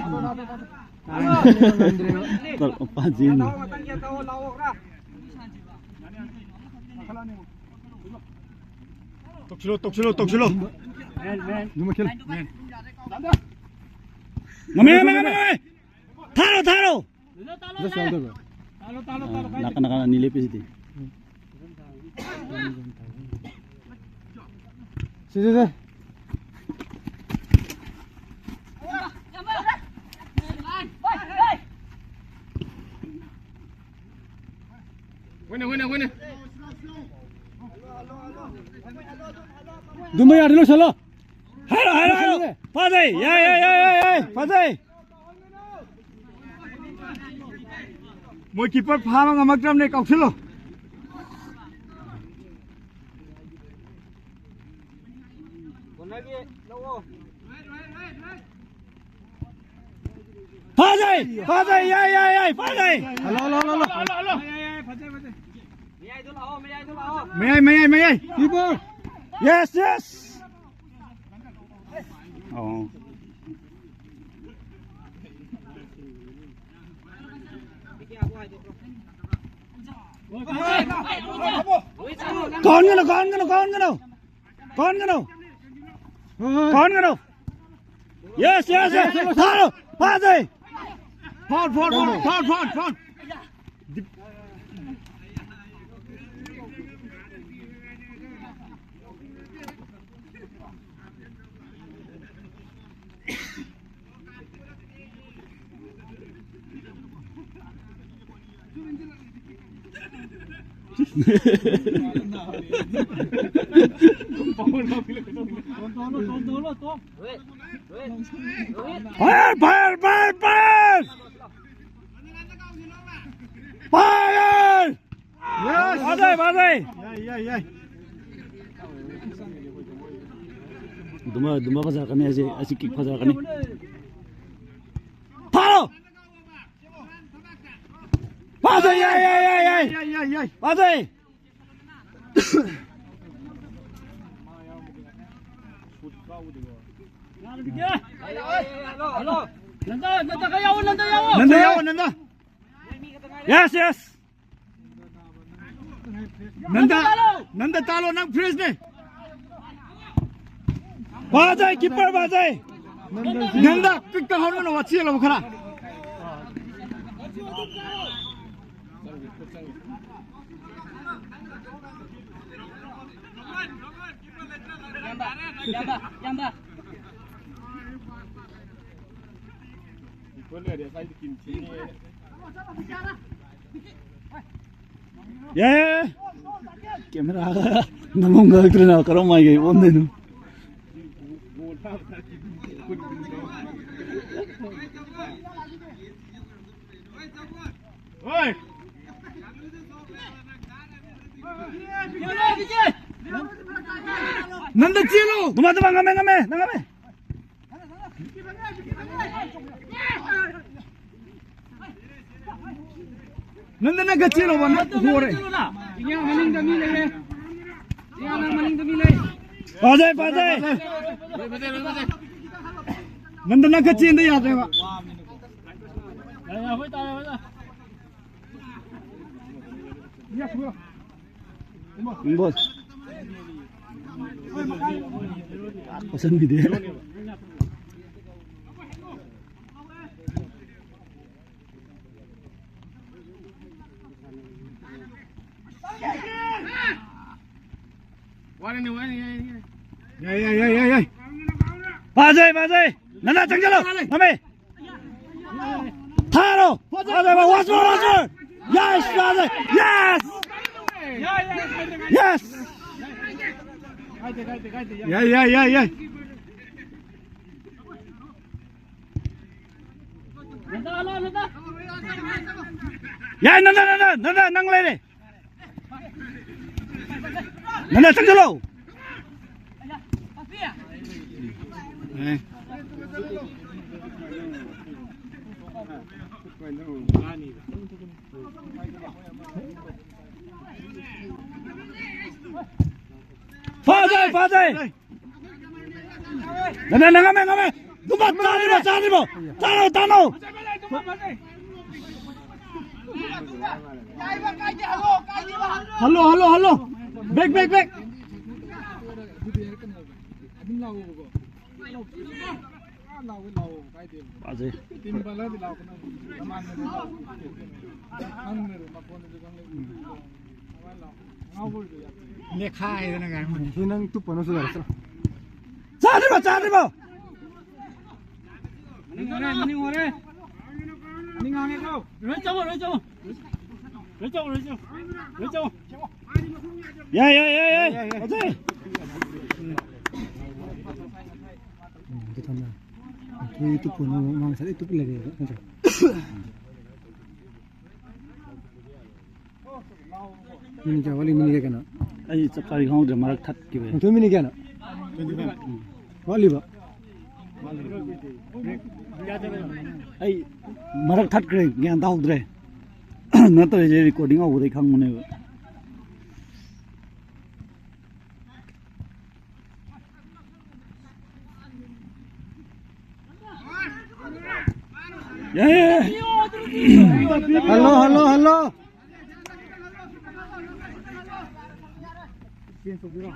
ꯇꯧꯔꯛꯄ ꯄꯥꯖꯤꯅꯤ꯫ ꯇꯧꯁꯤꯜꯂꯣ, ꯇꯧꯁꯤꯜꯂꯣ, ꯇꯧꯁꯤꯜꯂꯣ꯫ ꯑꯗꯨꯃ ꯈꯦꯜꯂꯨ꯫ ꯉꯝꯃꯦ, ꯉꯝꯃꯦ, ꯉꯝꯃꯦ, ꯉꯝꯃꯦ꯫ ꯊꯥꯔꯣ, ꯊꯥꯔꯣ꯫ ꯖꯁ ꯌꯥꯎꯗꯕ꯭ꯔꯣ? ꯑꯥ, ꯅꯥꯀꯟ, ꯅꯥꯀꯟ ꯑꯅꯤ ꯂꯦꯞꯄꯤꯁꯤꯗꯤ꯫ ꯁꯤ, ꯁꯤ, ꯁꯤ꯫ ꯍꯣꯏꯅꯦ, ꯍꯣꯏꯅꯦ, ꯍꯣꯏꯅꯦ꯫ ꯑꯗꯨꯝꯕ ꯌꯥꯔꯗꯤ ꯂꯣꯏꯁꯜꯂꯣ꯫ ꯍꯥꯏꯔꯣ, ꯍꯥꯏꯔꯣ, ꯍꯥꯏꯔꯣ꯫ ꯐꯖꯩ꯫ ꯌꯥꯏ, ꯌꯥꯏ, ꯌꯥꯏ, ꯌꯥꯏ, ꯌꯥꯏ꯫ ꯐꯖꯩ꯫ ꯃꯣꯏ ꯀꯤꯄꯔ ꯐꯥꯕ ꯉꯝꯃꯛꯇ꯭ꯔꯕꯅꯦ, ꯀꯥꯎꯁꯤꯜꯂꯣ꯫ ꯐꯖꯩ, ꯐꯖꯩ, ꯌꯥꯏ, ꯌꯥꯏ, ꯌꯥꯏ, ꯐꯖꯩ꯫ Hello, hello, hello, hello. ꯃꯌꯥꯏ, ꯃꯌꯥꯏ, ꯃꯌꯥꯏ꯫ ꯀꯤꯄꯔ꯫ Yes, yes. ꯑꯣ꯫ ꯀꯥꯎꯍꯟꯒꯅꯨ, ꯀꯥꯎꯍꯟꯒꯅꯨ, ꯀꯥꯎꯍꯟꯒꯅꯨ꯫ ꯀꯥꯎꯍꯟꯒꯅꯨ꯫ ꯀꯥꯎꯍꯟꯒꯅꯨ꯫ Yes, yes, yes. ꯐꯥꯔꯣ, ꯐꯥꯖꯩ꯫ Foul, foul, foul, foul, foul, foul. Fire, fire, fire, fire! Fire! Yes! ꯐꯖꯩ, ꯐꯖꯩ! ꯌꯥꯏ, ꯌꯥꯏ, ꯌꯥꯏ꯫ ꯑꯗꯨꯃ, ꯑꯗꯨꯃ ꯐꯖꯔꯛꯀꯅꯤ, ꯑꯁꯤ, ꯑꯁꯤ kick ꯐꯖꯔꯛꯀꯅꯤ꯫ ꯐꯥꯎ! ꯐꯖꯩ, ꯌꯥꯏ, ꯌꯥꯏ, ꯌꯥꯏ, ꯌꯥꯏ! ꯌꯥꯏ, ꯌꯥꯏ, ꯌꯥꯏ꯫ ꯐꯖꯩ! ꯅꯟꯗ, ꯅꯟꯗ ꯈꯔ ꯌꯥꯎꯑꯣ, ꯅꯟꯗ ꯌꯥꯎꯑꯣ꯫ ꯅꯟꯗ ꯌꯥꯎꯑꯣ, ꯅꯟꯗ꯫ Yes, yes. ꯅꯟꯗ, ꯅꯟꯗ ꯇꯥꯂꯣ, ꯅꯪ freeꯅꯦ꯫ ꯐꯖꯩ, keeper ꯐꯖꯩ꯫ ꯅꯟꯗ, ꯀꯤꯛꯇ ꯍꯧꯔꯒꯅ ꯋꯥ ꯆꯦꯜꯂꯕ ꯈꯔ꯫ ꯌꯥꯝꯕ, ꯌꯥꯝꯕ, ꯌꯥꯝꯕ꯫ ꯌꯥꯏ꯫ Camera ꯅꯃꯣꯡ ꯉꯛꯇ꯭ꯔꯅ ꯀꯔꯝ ꯃꯥꯏꯒꯩ ꯑꯣꯟꯗꯣꯏꯅꯣ? ꯍꯣꯏ꯫ ꯅꯟꯗ ꯆꯦꯜꯂꯨ꯫ ꯅꯨꯃꯥ, ꯅꯨꯃꯥ, ꯉꯝꯃꯦ, ꯉꯝꯃꯦ, ꯅꯪ ꯉꯝꯃꯦ꯫ ꯅꯟꯗ ꯅꯪ ꯈꯔ ꯆꯦꯜꯂꯣꯕ, ꯅꯪ ꯍꯣꯔꯦ꯫ ꯏꯌꯥ ꯃꯅꯤꯡꯗ ꯃꯤ ꯂꯩꯔꯦ꯫ ꯏꯌꯥ ꯅꯪ ꯃꯅꯤꯡꯗ ꯃꯤ ꯂꯩ꯫ ꯐꯖꯩ, ꯐꯖꯩ꯫ ꯅꯟꯗ ꯅꯪ ꯈꯔ ꯆꯦꯟꯗ ꯌꯥꯗ꯭ꯔꯦꯕ꯫ ꯌꯥ, ꯌꯥ, ꯍꯣꯏ ꯇꯥꯔꯦ, ꯍꯣꯏ ꯇꯥꯔꯦ꯫ ꯏꯌꯥ, ꯊꯨꯔꯣ꯫ ꯕꯣꯜ꯫ ꯄꯁꯟꯕꯤꯗꯦ꯫ ꯌꯥꯏ, ꯌꯥꯏ, ꯌꯥꯏ, ꯌꯥꯏ, ꯌꯥꯏ꯫ ꯐꯖꯩ, ꯐꯖꯩ꯫ ꯅꯅꯥ ꯆꯪꯁꯤꯜꯂꯣ꯫ ꯃꯃꯤ꯫ ꯊꯥꯔꯣ꯫ ꯐꯖꯩ, ꯐꯖꯩ, ꯋꯥꯁ ꯕꯣꯜ, ꯋꯥꯁ ꯕꯣꯜ꯫ ꯌꯦꯁ, ꯐꯖꯩ꯫ ꯌꯦꯁ꯫ ꯌꯦꯁ꯫ ꯌꯥꯏ, ꯌꯥꯏ, ꯌꯥꯏ, ꯌꯥꯏ꯫ ꯌꯥꯏ, ꯅꯟꯗ, ꯅꯟꯗ, ꯅꯟꯗ, ꯅꯪ ꯂꯩꯔꯦ꯫ ꯅꯟꯗ, ꯆꯪꯁꯤꯜꯂꯣ꯫ ꯑꯦ꯫ ꯐꯖꯩ, ꯐꯖꯩ꯫ ꯅꯪ, ꯅꯪ, ꯅꯪ ꯉꯝꯃꯦ, ꯉꯝꯃꯦ꯫ ꯅꯨꯄꯥ ꯆꯥꯗ꯭ꯔꯤꯕꯣ, ꯆꯥꯗ꯭ꯔꯤꯕꯣ? ꯆꯥꯔꯣ, ꯇꯥꯅꯣ꯫ Hello, hello, hello. Back, back, back. ꯐꯖꯩ꯫ ꯅꯦꯈꯥꯏꯗꯅ ꯉꯥꯏ꯫ ꯁꯤ ꯅꯪ ꯇꯨꯞꯄꯅꯁꯨ ꯌꯥꯔꯦ, ꯆꯠꯂꯣ꯫ ꯆꯥꯗ꯭ꯔꯤꯕꯣ, ꯆꯥꯗ꯭ꯔꯤꯕꯣ? ꯃꯅꯤꯡ ꯑꯣꯔꯦ, ꯃꯅꯤꯡ ꯑꯣꯔꯦ꯫ ꯃꯅꯤꯡ ꯍꯥꯡꯉꯦꯀꯣ꯫ ꯂꯣꯏ ꯆꯪꯉꯣ, ꯂꯣꯏ ꯆꯪꯉꯣ꯫ ꯂꯣꯏ ꯆꯪꯉꯣ, ꯂꯣꯏ ꯆꯪꯉꯣ꯫ ꯂꯣꯏ ꯆꯪꯉꯣ꯫ ꯌꯥꯏ, ꯌꯥꯏ, ꯌꯥꯏ, ꯌꯥꯏ꯫ ꯌꯥꯏ, ꯌꯥꯏ꯫ ꯐꯖꯩ꯫ ꯎꯝ, ꯑꯗꯨ ꯊꯝꯃꯦ꯫ ꯑꯩꯈꯣꯏ ꯇꯨꯞꯄꯅ ꯃꯥ ꯉꯁꯥꯏꯗꯩ ꯇꯨꯞ ꯂꯩꯔꯦꯕ, ꯅꯠꯇ꯭ꯔꯣ? ꯃꯤꯅꯤꯠ ꯀꯌꯥ ꯋꯥꯠꯂꯤ? ꯃꯤꯅꯤꯠ ꯀꯌꯥꯅꯣ? ꯑꯩ ꯆꯞ ꯆꯥꯕꯤ ꯈꯪꯍꯧꯗ꯭ꯔꯦ, ꯃꯔꯛ ꯊꯠꯈꯤꯕꯩ꯫ ꯃꯊꯣꯏ ꯃꯤꯅꯤꯠ ꯀꯌꯥꯅꯣ? ꯎꯝ꯫ ꯋꯥꯠꯂꯤꯕ? ꯑꯩ ꯃꯔꯛ ꯊꯠꯈ꯭ꯔꯦ, ꯒ꯭ꯌꯥꯟ ꯇꯥꯍꯧꯗ꯭ꯔꯦ꯫ ꯅꯠꯇ꯭ꯔꯗꯤ recording ꯍꯧꯕꯗꯩ ꯈꯪꯕꯅꯦꯕ꯫ ꯌꯥꯏ, ꯌꯥꯏ, ꯌꯥꯏ꯫ Hello, hello, hello. ꯆꯦꯟꯖ ꯇꯧꯕꯤꯔꯣ꯫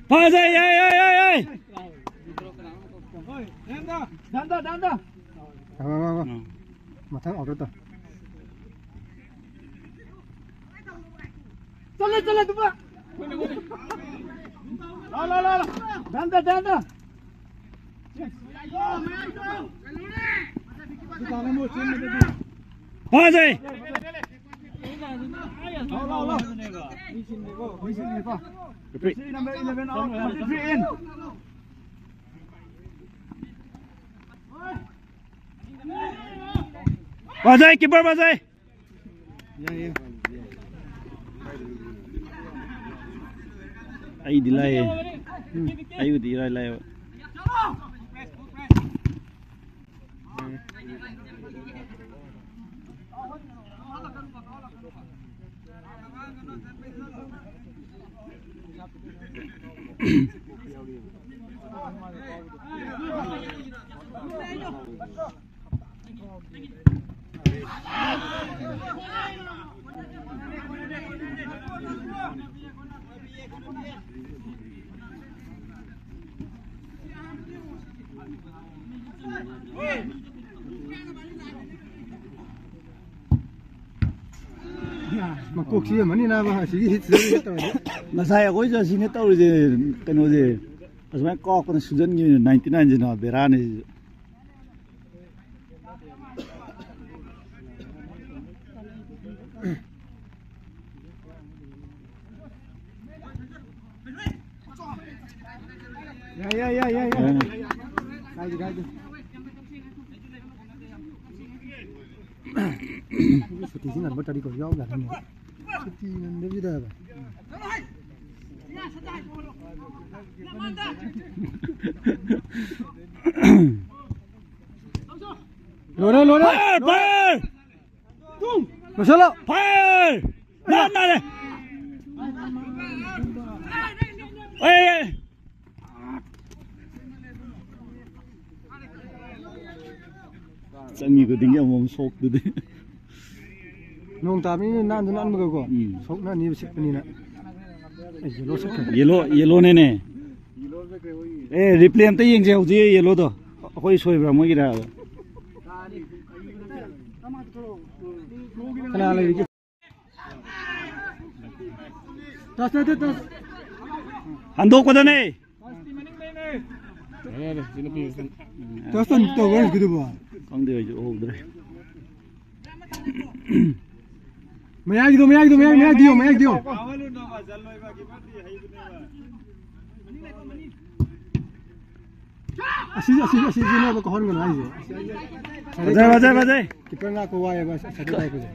ꯐꯖꯩ, ꯌꯥꯏ, ꯌꯥꯏ, ꯌꯥꯏ, ꯌꯥꯏ꯫ ꯍꯣꯏ, ꯗꯥꯟꯗ, ꯗꯥꯟꯗ, ꯗꯥꯟꯗ꯫ ꯃꯊꯪ ꯑꯥꯎꯠꯇ ꯇꯧ꯫ ꯆꯠꯂꯦ, ꯆꯠꯂꯦ, ꯑꯗꯨꯃ꯫ ꯂꯥꯎ, ꯂꯥꯎ, ꯂꯥꯎ, ꯂꯥꯎ꯫ ꯗꯥꯟꯗ, ꯗꯥꯟꯗ꯫ ꯐꯖꯩ꯫ ꯐꯖꯩ, ꯀꯤꯄꯔ ꯐꯖꯩ꯫ ꯑꯩꯗꯤ ꯂꯥꯏꯌꯦ꯫ ꯑꯩꯕꯨꯗꯤ ꯏꯔꯥꯏ ꯂꯥꯏꯌꯦꯕ꯫ ꯃꯀꯣꯛ ꯆꯤꯛꯑꯝꯃꯅꯤ ꯅꯥꯕ, ꯑꯁꯤꯒꯤ ꯍꯤꯠꯁꯤꯗ ꯇꯧꯔꯗꯤ꯫ ꯉꯁꯥꯏ ꯑꯩꯈꯣꯏꯁꯨ ꯑꯁꯤꯅꯦ ꯇꯧꯔꯤꯁꯦ, ꯀꯩꯅꯣꯁꯦ ꯑꯁꯨꯃꯥꯏꯅ ꯀꯥꯎꯛꯄꯅ ꯁꯨꯖꯟꯈꯤꯕꯅꯦ, ꯅꯥꯏꯟꯇꯤ ꯅꯥꯏꯟꯁꯤꯅ ꯕꯦꯔꯥꯅꯤ ꯁꯤꯁꯨ꯫ ꯌꯥꯏ, ꯌꯥꯏ, ꯌꯥꯏ, ꯌꯥꯏ, ꯌꯥꯏ꯫ ꯎꯝ꯫ ꯀꯥꯏꯗꯦ, ꯀꯥꯏꯗꯦ꯫ ꯁꯨꯇꯤꯁꯤ ꯉꯟꯕ ꯇꯥꯔꯤꯛ ꯐꯥꯎ ꯌꯥꯎ ꯌꯥꯅꯤꯅꯦ꯫ ꯁꯨꯇꯤ ꯉꯟꯗꯕꯤꯗ ꯍꯥꯏꯕ꯫ ꯂꯣꯏꯔꯦ, ꯂꯣꯏꯔꯦ꯫ ꯐꯥꯏꯌꯔ! ꯐꯥꯏꯌꯔ! ꯂꯣꯏꯁꯜꯂꯣ꯫ ꯐꯥꯏꯌꯔ! ꯂꯥꯟ ꯅꯥꯔꯦ! ꯑꯦ! ꯆꯪꯉꯤ ꯈꯨꯗꯤꯡꯒꯤ ꯑꯃꯃꯝ ꯁꯣꯛꯇꯨꯗꯤ꯫ ꯅꯣꯡ ꯇꯥꯕꯅꯤꯅ ꯅꯥꯟꯁꯨ ꯅꯥꯟꯕꯒꯀꯣ꯫ ꯎꯝ꯫ ꯁꯣꯛꯅꯅꯤꯕ ꯁꯤꯠꯄꯅꯤꯅ꯫ ꯑꯩ ꯌꯦꯜꯂꯣ ꯁꯤꯠꯈ꯭ꯔꯦ꯫ ꯌꯦꯜꯂꯣ, ꯌꯦꯜꯂꯣꯅꯦꯅꯦ꯫ ꯑꯦ, ꯔꯤꯄ꯭ꯂꯦ ꯑꯝꯇ ꯌꯦꯡꯁꯦ ꯍꯧꯖꯤꯛ ꯌꯦꯜꯂꯣꯗꯣ꯫ ꯑꯩꯈꯣꯏ ꯁꯣꯏꯕ꯭ꯔꯥ ꯃꯣꯏꯒꯤꯔ? ꯀꯅꯥ ꯂꯩꯔꯤꯒꯦ? ꯇꯁ ꯅꯠꯇꯦ, ꯇꯁ꯫ ꯍꯟꯗꯣꯛꯄꯗꯅꯦ꯫ ꯇꯁ ꯇꯧ-, ꯇꯧꯈ꯭ꯔꯦ ꯍꯧꯖꯤꯛꯀꯤꯗꯨꯕꯣ꯫ ꯈꯪꯗꯦ, ꯑꯩꯁꯨ ꯎꯍꯧꯗ꯭ꯔꯦ꯫ ꯃꯌꯥꯏꯒꯤꯗꯣ, ꯃꯌꯥꯏꯒꯤꯗꯣ, ꯃꯌꯥꯏ, ꯃꯌꯥꯏ ꯗꯤꯌꯣ, ꯃꯌꯥꯏ ꯗꯤꯌꯣ꯫ ꯑꯁꯤ, ꯑꯁꯤ, ꯑꯁꯤꯁꯤꯅꯦꯕ ꯀꯥꯎꯍꯟꯒꯅꯨ ꯍꯥꯏꯁꯦ꯫ ꯐꯖꯩ, ꯐꯖꯩ, ꯐꯖꯩ꯫ ꯀꯤꯄꯔ ꯉꯥꯛꯄ ꯋꯥꯏꯌꯦꯕ, ꯑꯁ, ꯑꯁꯤ ꯇꯥꯏꯞꯁꯦ꯫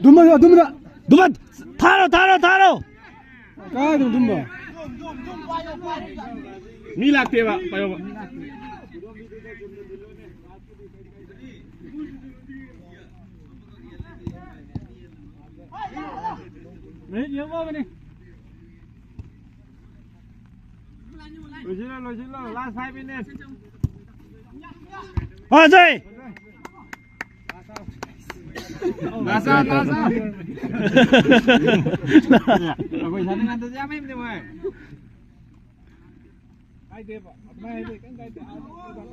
ꯗꯨꯝꯕ, ꯗꯨꯝꯕ꯫ ꯗꯨꯝꯕ, ꯊꯥꯔꯣ, ꯊꯥꯔꯣ, ꯊꯥꯔꯣ꯫ ꯀꯥꯏꯗꯅꯣ ꯗꯨꯝꯕ? ꯃꯤ ꯂꯥꯛꯇꯦꯕ, ꯄꯥꯏꯌꯣꯕ꯫ ꯃꯤꯅꯤꯠ ꯌꯦꯡꯉꯣ, ꯃꯤꯅꯤꯠ꯫ ꯂꯣꯏꯁꯤꯜꯂꯣ, ꯂꯣꯏꯁꯤꯜꯂꯣ, last five minutes꯫ ꯐꯖꯩ! Last out, last out꯫ ꯑꯩꯈꯣꯏ ꯁꯥꯟꯅ ꯉꯥꯛꯇ ꯌꯥꯝ ꯍꯩꯕꯅꯦ ꯃꯣꯏ꯫ ꯀꯥꯏꯗꯦꯕ, ꯑꯗꯨꯃꯥꯏꯅ ꯍꯥꯏꯗꯤ ꯀꯩꯝ ꯀꯥꯏꯗꯦ,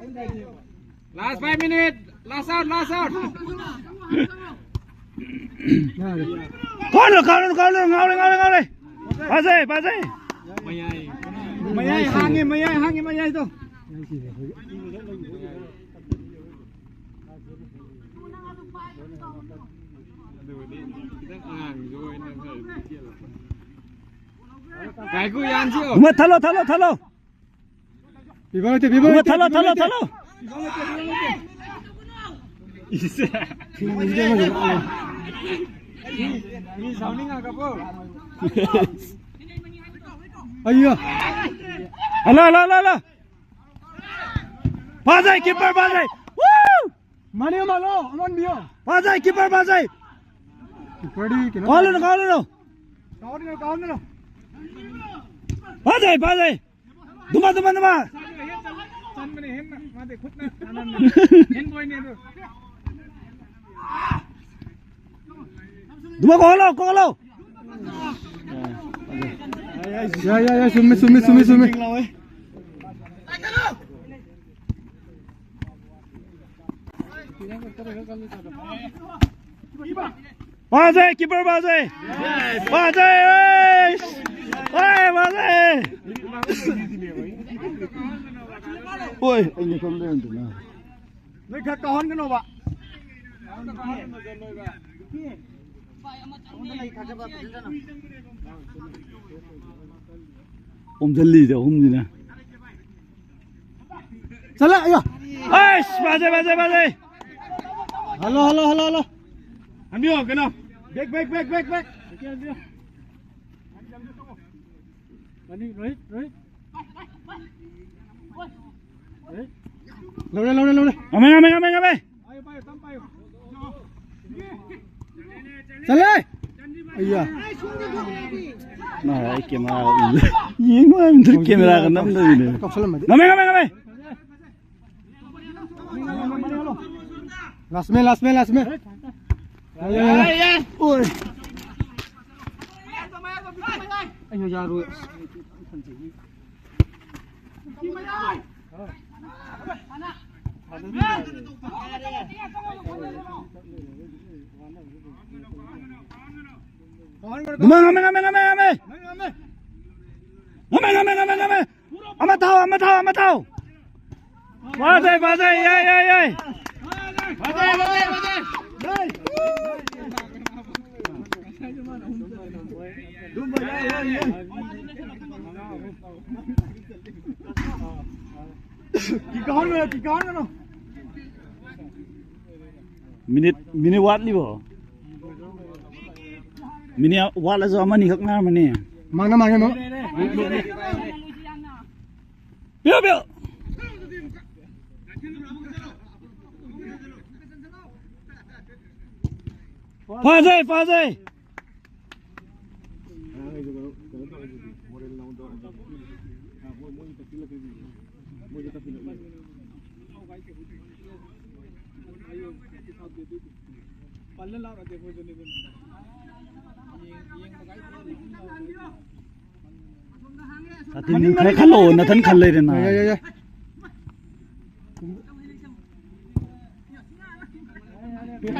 ꯀꯩꯝ ꯀꯥꯏꯗꯦꯕ꯫ Last five minute, last out, last out꯫ ꯌꯥꯔꯦ꯫ ꯀꯥꯎꯅꯨ, ꯀꯥꯎꯅꯨ, ꯀꯥꯎꯅꯨ, ꯉꯥꯎꯔꯦ, ꯉꯥꯎꯔꯦ, ꯉꯥꯎꯔꯦ꯫ ꯐꯖꯩ, ꯐꯖꯩ꯫ ꯃꯌꯥꯏ, ꯃꯌꯥꯏ ꯍꯥꯡꯉꯦ, ꯃꯌꯥꯏ ꯍꯥꯡꯉꯦ, ꯃꯌꯥꯏꯗꯣ꯫ ꯑꯗꯨꯕꯨꯗꯤ ꯈꯤꯇꯪ ꯑꯉꯥꯡꯁꯨ ꯑꯣꯏꯅ ꯈꯔ ꯆꯦꯜꯂꯛꯄ꯫ ꯉꯥꯏꯈꯣ, ꯌꯥꯟꯁꯤꯌꯣ꯫ ꯊꯜꯂꯣ, ꯊꯜꯂꯣ, ꯊꯜꯂꯣ꯫ ꯄꯤꯕ ꯂꯩꯇꯦ, ꯄꯤꯕ ꯂꯩꯇꯦ, ꯊꯜꯂꯣ, ꯄꯤꯕ ꯊꯜꯂꯣ, ꯂꯩꯇꯦ꯫ ꯊꯜꯂꯣ꯫ ꯏꯁ꯫ ꯃꯤ ꯁꯥꯎꯅꯤꯡꯉꯒꯕꯣ? ꯑꯩꯌꯥ꯫ Hello, hello, hello, hello. ꯐꯥꯖꯩ, ꯀꯤꯄꯔ ꯐꯥꯖꯩ꯫ ꯋꯨ! ꯃꯥꯅꯦ, ꯃꯥꯜꯂꯣ, ꯑꯃꯟꯕꯤꯌꯣ꯫ ꯐꯥꯖꯩ, ꯀꯤꯄꯔ ꯐꯥꯖꯩ꯫ ꯀꯤꯄꯔꯗꯤ ꯀꯩꯅꯣ ꯀꯥꯎꯍꯜꯂꯨꯅꯨ, ꯀꯥꯎꯍꯜꯂꯨꯅꯨ꯫ ꯀꯥꯎꯍꯜꯂꯨꯅꯨ, ꯀꯥꯎꯍꯜꯂꯨꯅꯨ꯫ ꯐꯖꯩ, ꯐꯖꯩ꯫ ꯗꯨꯃꯥ, ꯗꯨꯃꯥ, ꯗꯨꯃꯥ꯫ ꯆꯟꯕꯅꯦ ꯍꯦꯟꯅ꯫ ꯃꯥꯗꯤ ꯈꯨꯠꯅ ꯇꯥꯟꯅꯕꯅꯦ꯫ ꯍꯦꯟꯕꯣꯏꯅꯦ ꯑꯗꯨ꯫ ꯗꯨꯃꯥ ꯀꯧꯍꯜꯂꯣ, ꯀꯧꯍꯜꯂꯣ꯫ ꯌꯥꯏ, ꯌꯥꯏ, ꯌꯥꯏ, ꯆꯨꯝꯃꯤ, ꯆꯨꯝꯃꯤ, ꯆꯨꯝꯃꯤ, ꯆꯨꯝꯃꯤ꯫ ꯐꯖꯩ, ꯀꯤꯄꯔ ꯐꯖꯩ꯫ ꯐꯖꯩ, ꯑꯩꯁ! ꯑꯩ ꯐꯖꯩ! ꯍꯣꯏ, ꯑꯩꯅ ꯁꯣꯝꯗ ꯌꯦꯡꯗꯅ꯫ ꯅꯣꯏ ꯈꯔ ꯀꯥꯎꯍꯟꯒꯅꯣꯕ꯫ ꯑꯣꯝꯁꯤꯜꯂꯤꯁꯦ ꯑꯍꯨꯝꯁꯤꯅ꯫ ꯆꯠꯂꯦ, ꯑꯌꯥ꯫ ꯑꯩꯁ, ꯐꯖꯩ, ꯐꯖꯩ, ꯐꯖꯩ꯫ Hello, hello, hello, hello. ꯍꯟꯕꯤꯌꯣ, ꯀꯩꯅꯣ꯫ Back, back, back, back, back. Rohit, Rohit. ꯂꯧꯔꯦ, ꯂꯧꯔꯦ, ꯂꯧꯔꯦ꯫ ꯉꯝꯃꯦ, ꯉꯝꯃꯦ, ꯉꯝꯃꯦ, ꯉꯝꯃꯦ꯫ ꯆꯠꯂꯦ꯫ ꯑꯩꯌꯥ꯫ ꯃꯥ ꯑꯩ ꯀꯦꯃꯦꯔꯥ ꯌꯦꯡ ꯅꯨꯡꯉꯥꯏꯃꯟꯗꯅ ꯀꯦꯃꯦꯔꯥꯒ ꯅꯝꯗꯕꯤꯅꯦ꯫ ꯀꯥꯎꯁꯜꯂꯝꯃꯗꯤ꯫ ꯉꯝꯃꯦ, ꯉꯝꯃꯦ, ꯉꯝꯃꯦ꯫ Last man, last man, last man. ꯌꯥꯏ, ꯌꯥꯏ, ꯌꯥꯏ꯫ ꯑꯣꯏ꯫ ꯑꯩꯁꯨ ꯌꯥꯔꯣꯏ꯫ ꯉꯝꯃꯦ, ꯉꯝꯃꯦ, ꯉꯝꯃꯦ, ꯉꯝꯃꯦ, ꯉꯝꯃꯦ꯫ ꯉꯝꯃꯦ, ꯉꯝꯃꯦ, ꯉꯝꯃꯦ, ꯉꯝꯃꯦ꯫ ꯑꯃ ꯊꯥꯎ, ꯑꯃ ꯊꯥꯎ, ꯑꯃ ꯊꯥꯎ꯫ ꯐꯖꯩ, ꯐꯖꯩ, ꯌꯥꯏ, ꯌꯥꯏ, ꯌꯥꯏ꯫ ꯐꯖꯩ, ꯐꯖꯩ, ꯐꯖꯩ꯫ ꯀꯤꯛ ꯑꯥꯎꯠ ꯂꯣꯏꯔꯦ, ꯀꯤꯛ ꯑꯥꯎꯠ ꯂꯣꯏꯔꯦ꯫ ꯃꯤꯅꯤꯠ, ꯃꯤꯅꯤꯠ ꯋꯥꯠꯂꯤꯕꯣ? ꯃꯤꯅꯤꯠ ꯋꯥꯠꯂꯁꯨ ꯑꯃꯅꯤꯈꯛ ꯉꯥꯏꯔꯝꯃꯅꯤ꯫ ꯃꯥꯡꯅ, ꯃꯥꯡꯅ, ꯃꯥꯡ-, ꯄꯤꯌꯣ, ꯄꯤꯌꯣ꯫ ꯐꯖꯩ, ꯐꯖꯩ꯫ ꯁꯥꯇꯤꯟ ꯈꯔ ꯈꯜꯂꯛꯑꯣ, ꯅꯊꯟ ꯈꯜ ꯂꯩꯔꯦꯅ꯫ ꯌꯥꯏ,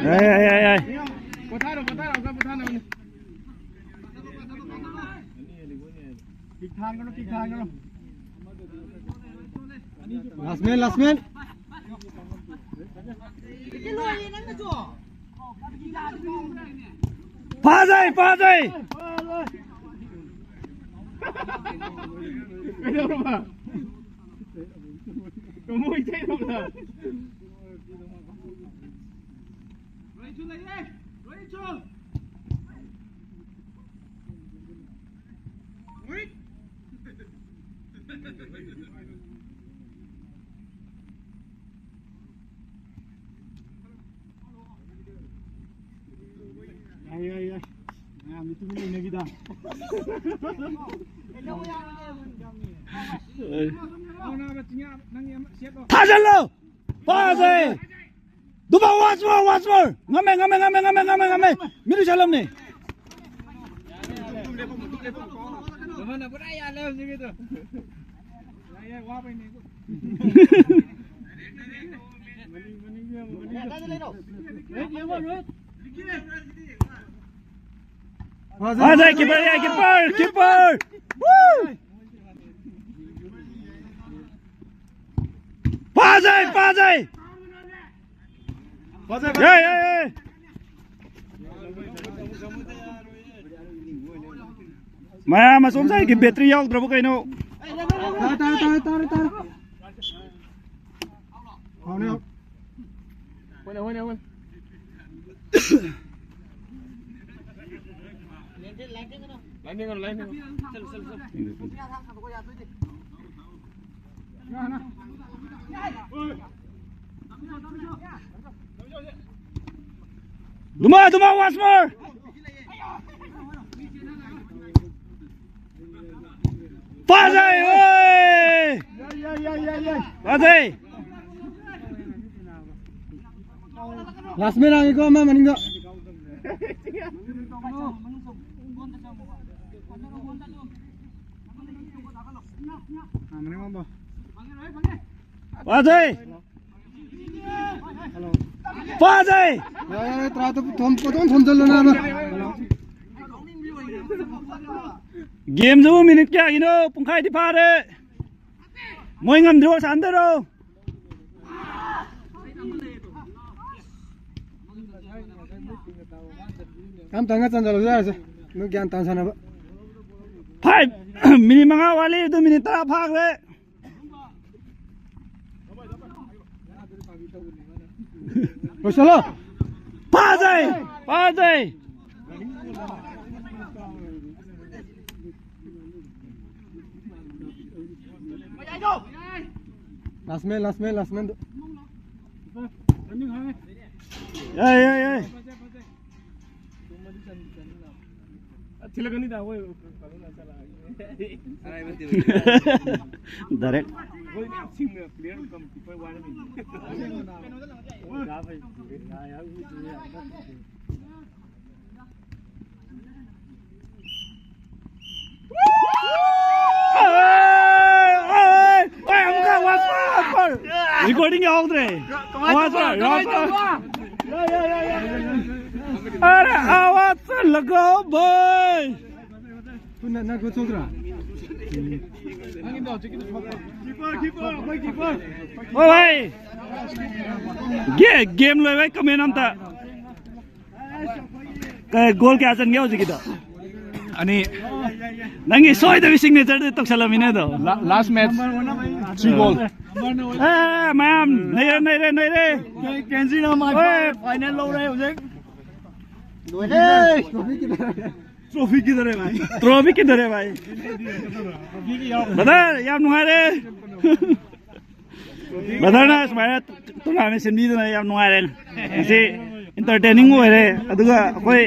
ꯌꯥꯏ, ꯌꯥꯏ, ꯌꯥꯏ, ꯌꯥꯏ꯫ ꯄꯣꯊꯥꯔꯣ, ꯄꯣꯊꯥꯔꯣ, ꯑꯝꯇ ꯄꯣꯊꯥꯅꯕꯅꯤ꯫ ꯀꯤꯛ ꯊꯥꯡꯒꯅꯨ, ꯀꯤꯛ ꯊꯥꯡꯒꯅꯨ꯫ Last man, last man. ꯐꯥꯖꯩ, ꯐꯥꯖꯩ꯫ ꯀꯩꯗꯧꯔꯕ? ꯀꯃꯣꯏ ꯆꯩꯔꯕ? ꯌꯥꯏ, ꯌꯥꯏ, ꯌꯥꯏ꯫ ꯃꯌꯥꯝꯗꯤ ꯇꯨꯃꯤꯟ ꯂꯩꯅꯈꯤꯗ꯫ ꯊꯥꯖꯜꯂꯣ! ꯐꯥꯖꯩ! ꯗꯨꯕꯥ, once more, once more! ꯉꯝꯃꯦ, ꯉꯝꯃꯦ, ꯉꯝꯃꯦ, ꯉꯝꯃꯦ, ꯉꯝꯃꯦ, ꯉꯝꯃꯦ! ꯃꯤꯅꯨ ꯆꯠꯂꯝꯅꯦ! ꯌꯥꯏ, ꯌꯥꯏ, ꯋꯥꯕꯩꯅꯦ꯫ ꯐꯥꯖꯩ, ꯀꯤꯄꯔ, ꯌꯥꯏ, ꯀꯤꯄꯔ, ꯀꯤꯄꯔ! ꯋꯨ! ꯐꯥꯖꯩ, ꯐꯥꯖꯩ! ꯐꯥꯖꯩ, ꯐꯥꯖꯩ! ꯌꯥꯏ, ꯌꯥꯏ, ꯌꯥꯏ! ꯃꯌꯥꯝ ꯑꯁꯣꯝ ꯁꯥꯏꯒꯤ ꯕꯦꯇ꯭ꯔꯤ ꯌꯥꯎꯗ꯭ꯔꯕ ꯀꯩꯅꯣ? ꯇꯥꯔꯦ, ꯇꯥꯔꯦ, ꯇꯥꯔꯦ, ꯇꯥꯔꯦ, ꯇꯥꯔꯦ꯫ ꯍꯥꯎꯅꯦ, ꯍꯥꯎ꯫ ꯍꯣꯏꯅꯦ, ꯍꯣꯏꯅꯦ, ꯍꯣꯏꯅꯦ꯫ ꯂꯥꯏꯟ ꯌꯦꯡꯉꯣ, ꯂꯥꯏꯟ ꯌꯦꯡꯉꯣ꯫ ꯆꯠꯂꯣ, ꯆꯠꯂꯣ, ꯆꯠꯂꯣ꯫ ꯗꯨꯃꯥ, ꯗꯨꯃꯥ, once more! ꯐꯥꯖꯩ, ꯑꯣꯏ! ꯌꯥꯏ, ꯌꯥꯏ, ꯌꯥꯏ, ꯌꯥꯏ, ꯌꯥꯏ꯫ ꯐꯥꯖꯩ! Last man ꯂꯥꯛꯑꯦꯀꯣ, ꯑꯃ ꯃꯅꯤꯡꯗ꯫ ꯐꯥꯖꯩ! ꯐꯥꯖꯩ! ꯌꯥꯔꯦ, ꯌꯥꯔꯦ, ꯇꯔꯥ ꯊꯣꯝ-, ꯊꯣꯝ-, ꯊꯣꯝꯖꯤꯜꯂꯣ ꯅꯥꯕ꯫ ꯒꯦꯝꯁꯤꯕꯨ ꯃꯤꯅꯤꯠ ꯀꯌꯥꯒꯤꯅꯣ? ꯄꯨꯡꯈꯥꯏꯗꯤ ꯐꯥꯔꯦ꯫ ꯃꯣꯏ ꯉꯝꯗ꯭ꯔꯤꯕꯣ ꯁꯥꯟꯅꯗꯣꯏꯔꯣ? ꯇꯞ ꯇꯞꯅ ꯆꯟꯖꯜꯂꯁꯨ ꯌꯥꯔꯦꯁꯦ, ꯅꯣꯏ ꯒ꯭ꯌꯥꯟ ꯇꯥꯅ ꯁꯥꯟꯅꯕ꯫ ꯐꯥꯏꯚ, ꯃꯤꯅꯤꯠ ꯃꯉꯥ ꯋꯥꯠꯂꯤ, ꯑꯗꯨ ꯃꯤꯅꯤꯠ ꯇꯔꯥ ꯐꯥꯈ꯭ꯔꯦ꯫ ꯂꯣꯏꯁꯜꯂꯣ꯫ ꯐꯥꯖꯩ! ꯐꯥꯖꯩ! Last man, last man, last man. ꯌꯥꯏ, ꯌꯥꯏ, ꯌꯥꯏ꯫ Direct. ꯑꯦ, ꯑꯦ, ꯑꯦ, ꯑꯃꯨꯛꯀ, once more, once more. Recording ꯌꯥꯎꯗ꯭ꯔꯦ꯫ Once more, once more. ꯑꯔꯦ, ꯑꯋꯥꯖ ꯂꯒꯥꯎ ꯚꯥꯏ꯫ ꯅꯪ ꯈꯨꯠ ꯁꯣꯛꯇ꯭ꯔꯥ? ꯍꯣꯏ ꯚꯥꯏ꯫ ꯒꯦ-, game ꯂꯣꯏꯕꯩ comment ꯑꯝꯇ꯫ ꯀ-, goal ꯀꯌꯥ ꯆꯟꯒꯦ ꯍꯧꯖꯤꯛꯀꯤꯗꯣ? ꯑꯅꯤ꯫ ꯅꯪꯒꯤ ꯁꯣꯏꯗꯕꯤ signature ꯗꯨ ꯇꯧꯁꯜꯂꯝꯃꯤꯅꯦ ꯑꯗꯣ꯫ La-, last match, three goal. ꯑꯦ, ꯃꯌꯥꯝ ꯅꯩꯔꯦ, ꯅꯩꯔꯦ, ꯅꯩꯔꯦ꯫ ꯀꯦꯟꯖꯤꯅ ꯃꯥꯏ ꯍꯣꯏ꯫ Final ꯂꯧꯔꯦ ꯍꯧꯖꯤꯛ꯫ ꯂꯣꯏꯔꯦ꯫ Trophy ꯀꯤꯗꯔꯦ ꯚꯥꯏ꯫ Trophy ꯀꯤꯗꯔꯦ ꯚꯥꯏ꯫ Brother, ꯌꯥꯝ ꯅꯨꯡꯉꯥꯏꯔꯦ꯫ Brother ꯅ ꯁꯨꯃꯥꯏꯅ tournament ꯁꯤꯟꯕꯤꯗꯨꯅ ꯌꯥꯝ ꯅꯨꯡꯉꯥꯏꯔꯦ꯫ ꯉꯁꯤ entertaining ꯑꯣꯏꯔꯦ꯫ ꯑꯗꯨꯒ ꯑꯩꯈꯣꯏ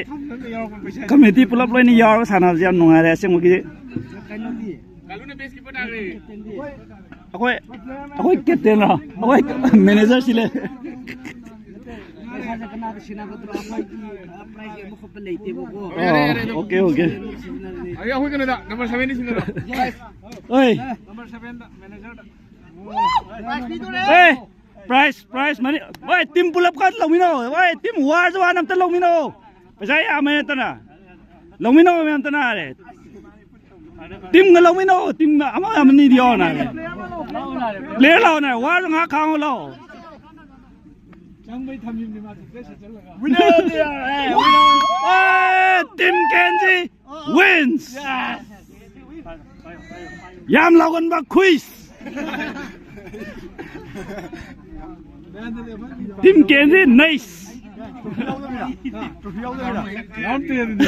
committee ꯄꯨꯂꯞ ꯂꯣꯏꯅ ꯌꯥꯎꯔꯒ ꯁꯥꯟꯅꯕꯁꯦ ꯌꯥꯝ ꯅꯨꯡꯉꯥꯏꯔꯦ ꯑꯁꯦꯡꯕꯒꯤ꯫ ꯑꯩꯈꯣꯏ, ꯑꯩꯈꯣꯏ captain ꯔꯣ? ꯑꯩꯈꯣꯏ manager ꯁꯤ ꯂꯩ꯫ ꯀꯅꯥꯗ ꯁꯤꯟꯅꯒꯗ꯭ꯔꯣ? ꯑꯩꯈꯣꯏꯒꯤ, ꯑ, prize ꯌꯦꯟꯕ ꯈꯣꯠꯄ ꯂꯩꯇꯦꯕꯀꯣ꯫ ꯑꯣ, okay, okay. ꯁꯤꯟꯅꯔꯅꯤ꯫ ꯑꯩ ꯑꯩꯈꯣꯏ ꯀꯩꯅꯣꯗ, number seven ꯗ ꯁꯤꯟꯅꯔꯣ꯫ Yes. ꯍꯣꯏ꯫ Number seven ꯗ, manager ꯗ꯫ Prize ꯄꯤꯗꯣꯔꯦ꯫ ꯑꯦ, prize, prize money꯫ ꯍꯣꯏ, team ꯄꯨꯂꯞ ꯈꯔ ꯂꯧꯃꯤꯟꯅꯧ꯫ ꯍꯣꯏ, team ꯋꯥꯔꯁꯨ ꯋꯥꯅ ꯑꯝꯇ ꯂꯧꯃꯤꯟꯅꯧ꯫ ꯄꯩꯁꯥ ꯌꯥꯝꯃꯦ ꯅꯠꯇꯅ꯫ ꯂꯧꯃꯤꯟꯅꯧ ꯃꯌꯥꯝ ꯇꯅꯥꯔꯦ꯫ Team ꯒ ꯂꯧꯃꯤꯟꯅꯧ, team ꯑꯃ ꯑꯃꯅꯤꯗꯤ ꯌꯥꯎꯅ꯫ Player ꯂꯥꯎꯅ, ꯋꯥꯔꯁꯨ ꯉꯥꯏꯍꯥꯛ ꯈꯥꯡꯉꯣ ꯂꯥꯎ꯫ ꯆꯪꯕꯩ ꯊꯝꯃꯤꯕꯅꯤ ꯃꯥꯁꯨ dress ꯁꯦꯠꯆꯜꯂꯒ꯫ Winner ꯗꯤ ꯌꯥꯔꯦ, winner꯫ ꯑꯦ, team ꯀꯦꯟꯖꯤ wins꯫ Yes꯫ ꯌꯥꯝ ꯂꯥꯎꯒꯟꯕ ꯈꯨꯏꯁ꯫ Team ꯀꯦꯟꯖꯤ nice꯫ Trophy ꯌꯥꯎꯗꯕꯤꯔꯥ? Trophy ꯌꯥꯎꯗꯕꯤꯔꯥ? ꯌꯥꯎꯗꯦ ꯑꯗꯨꯗꯤ꯫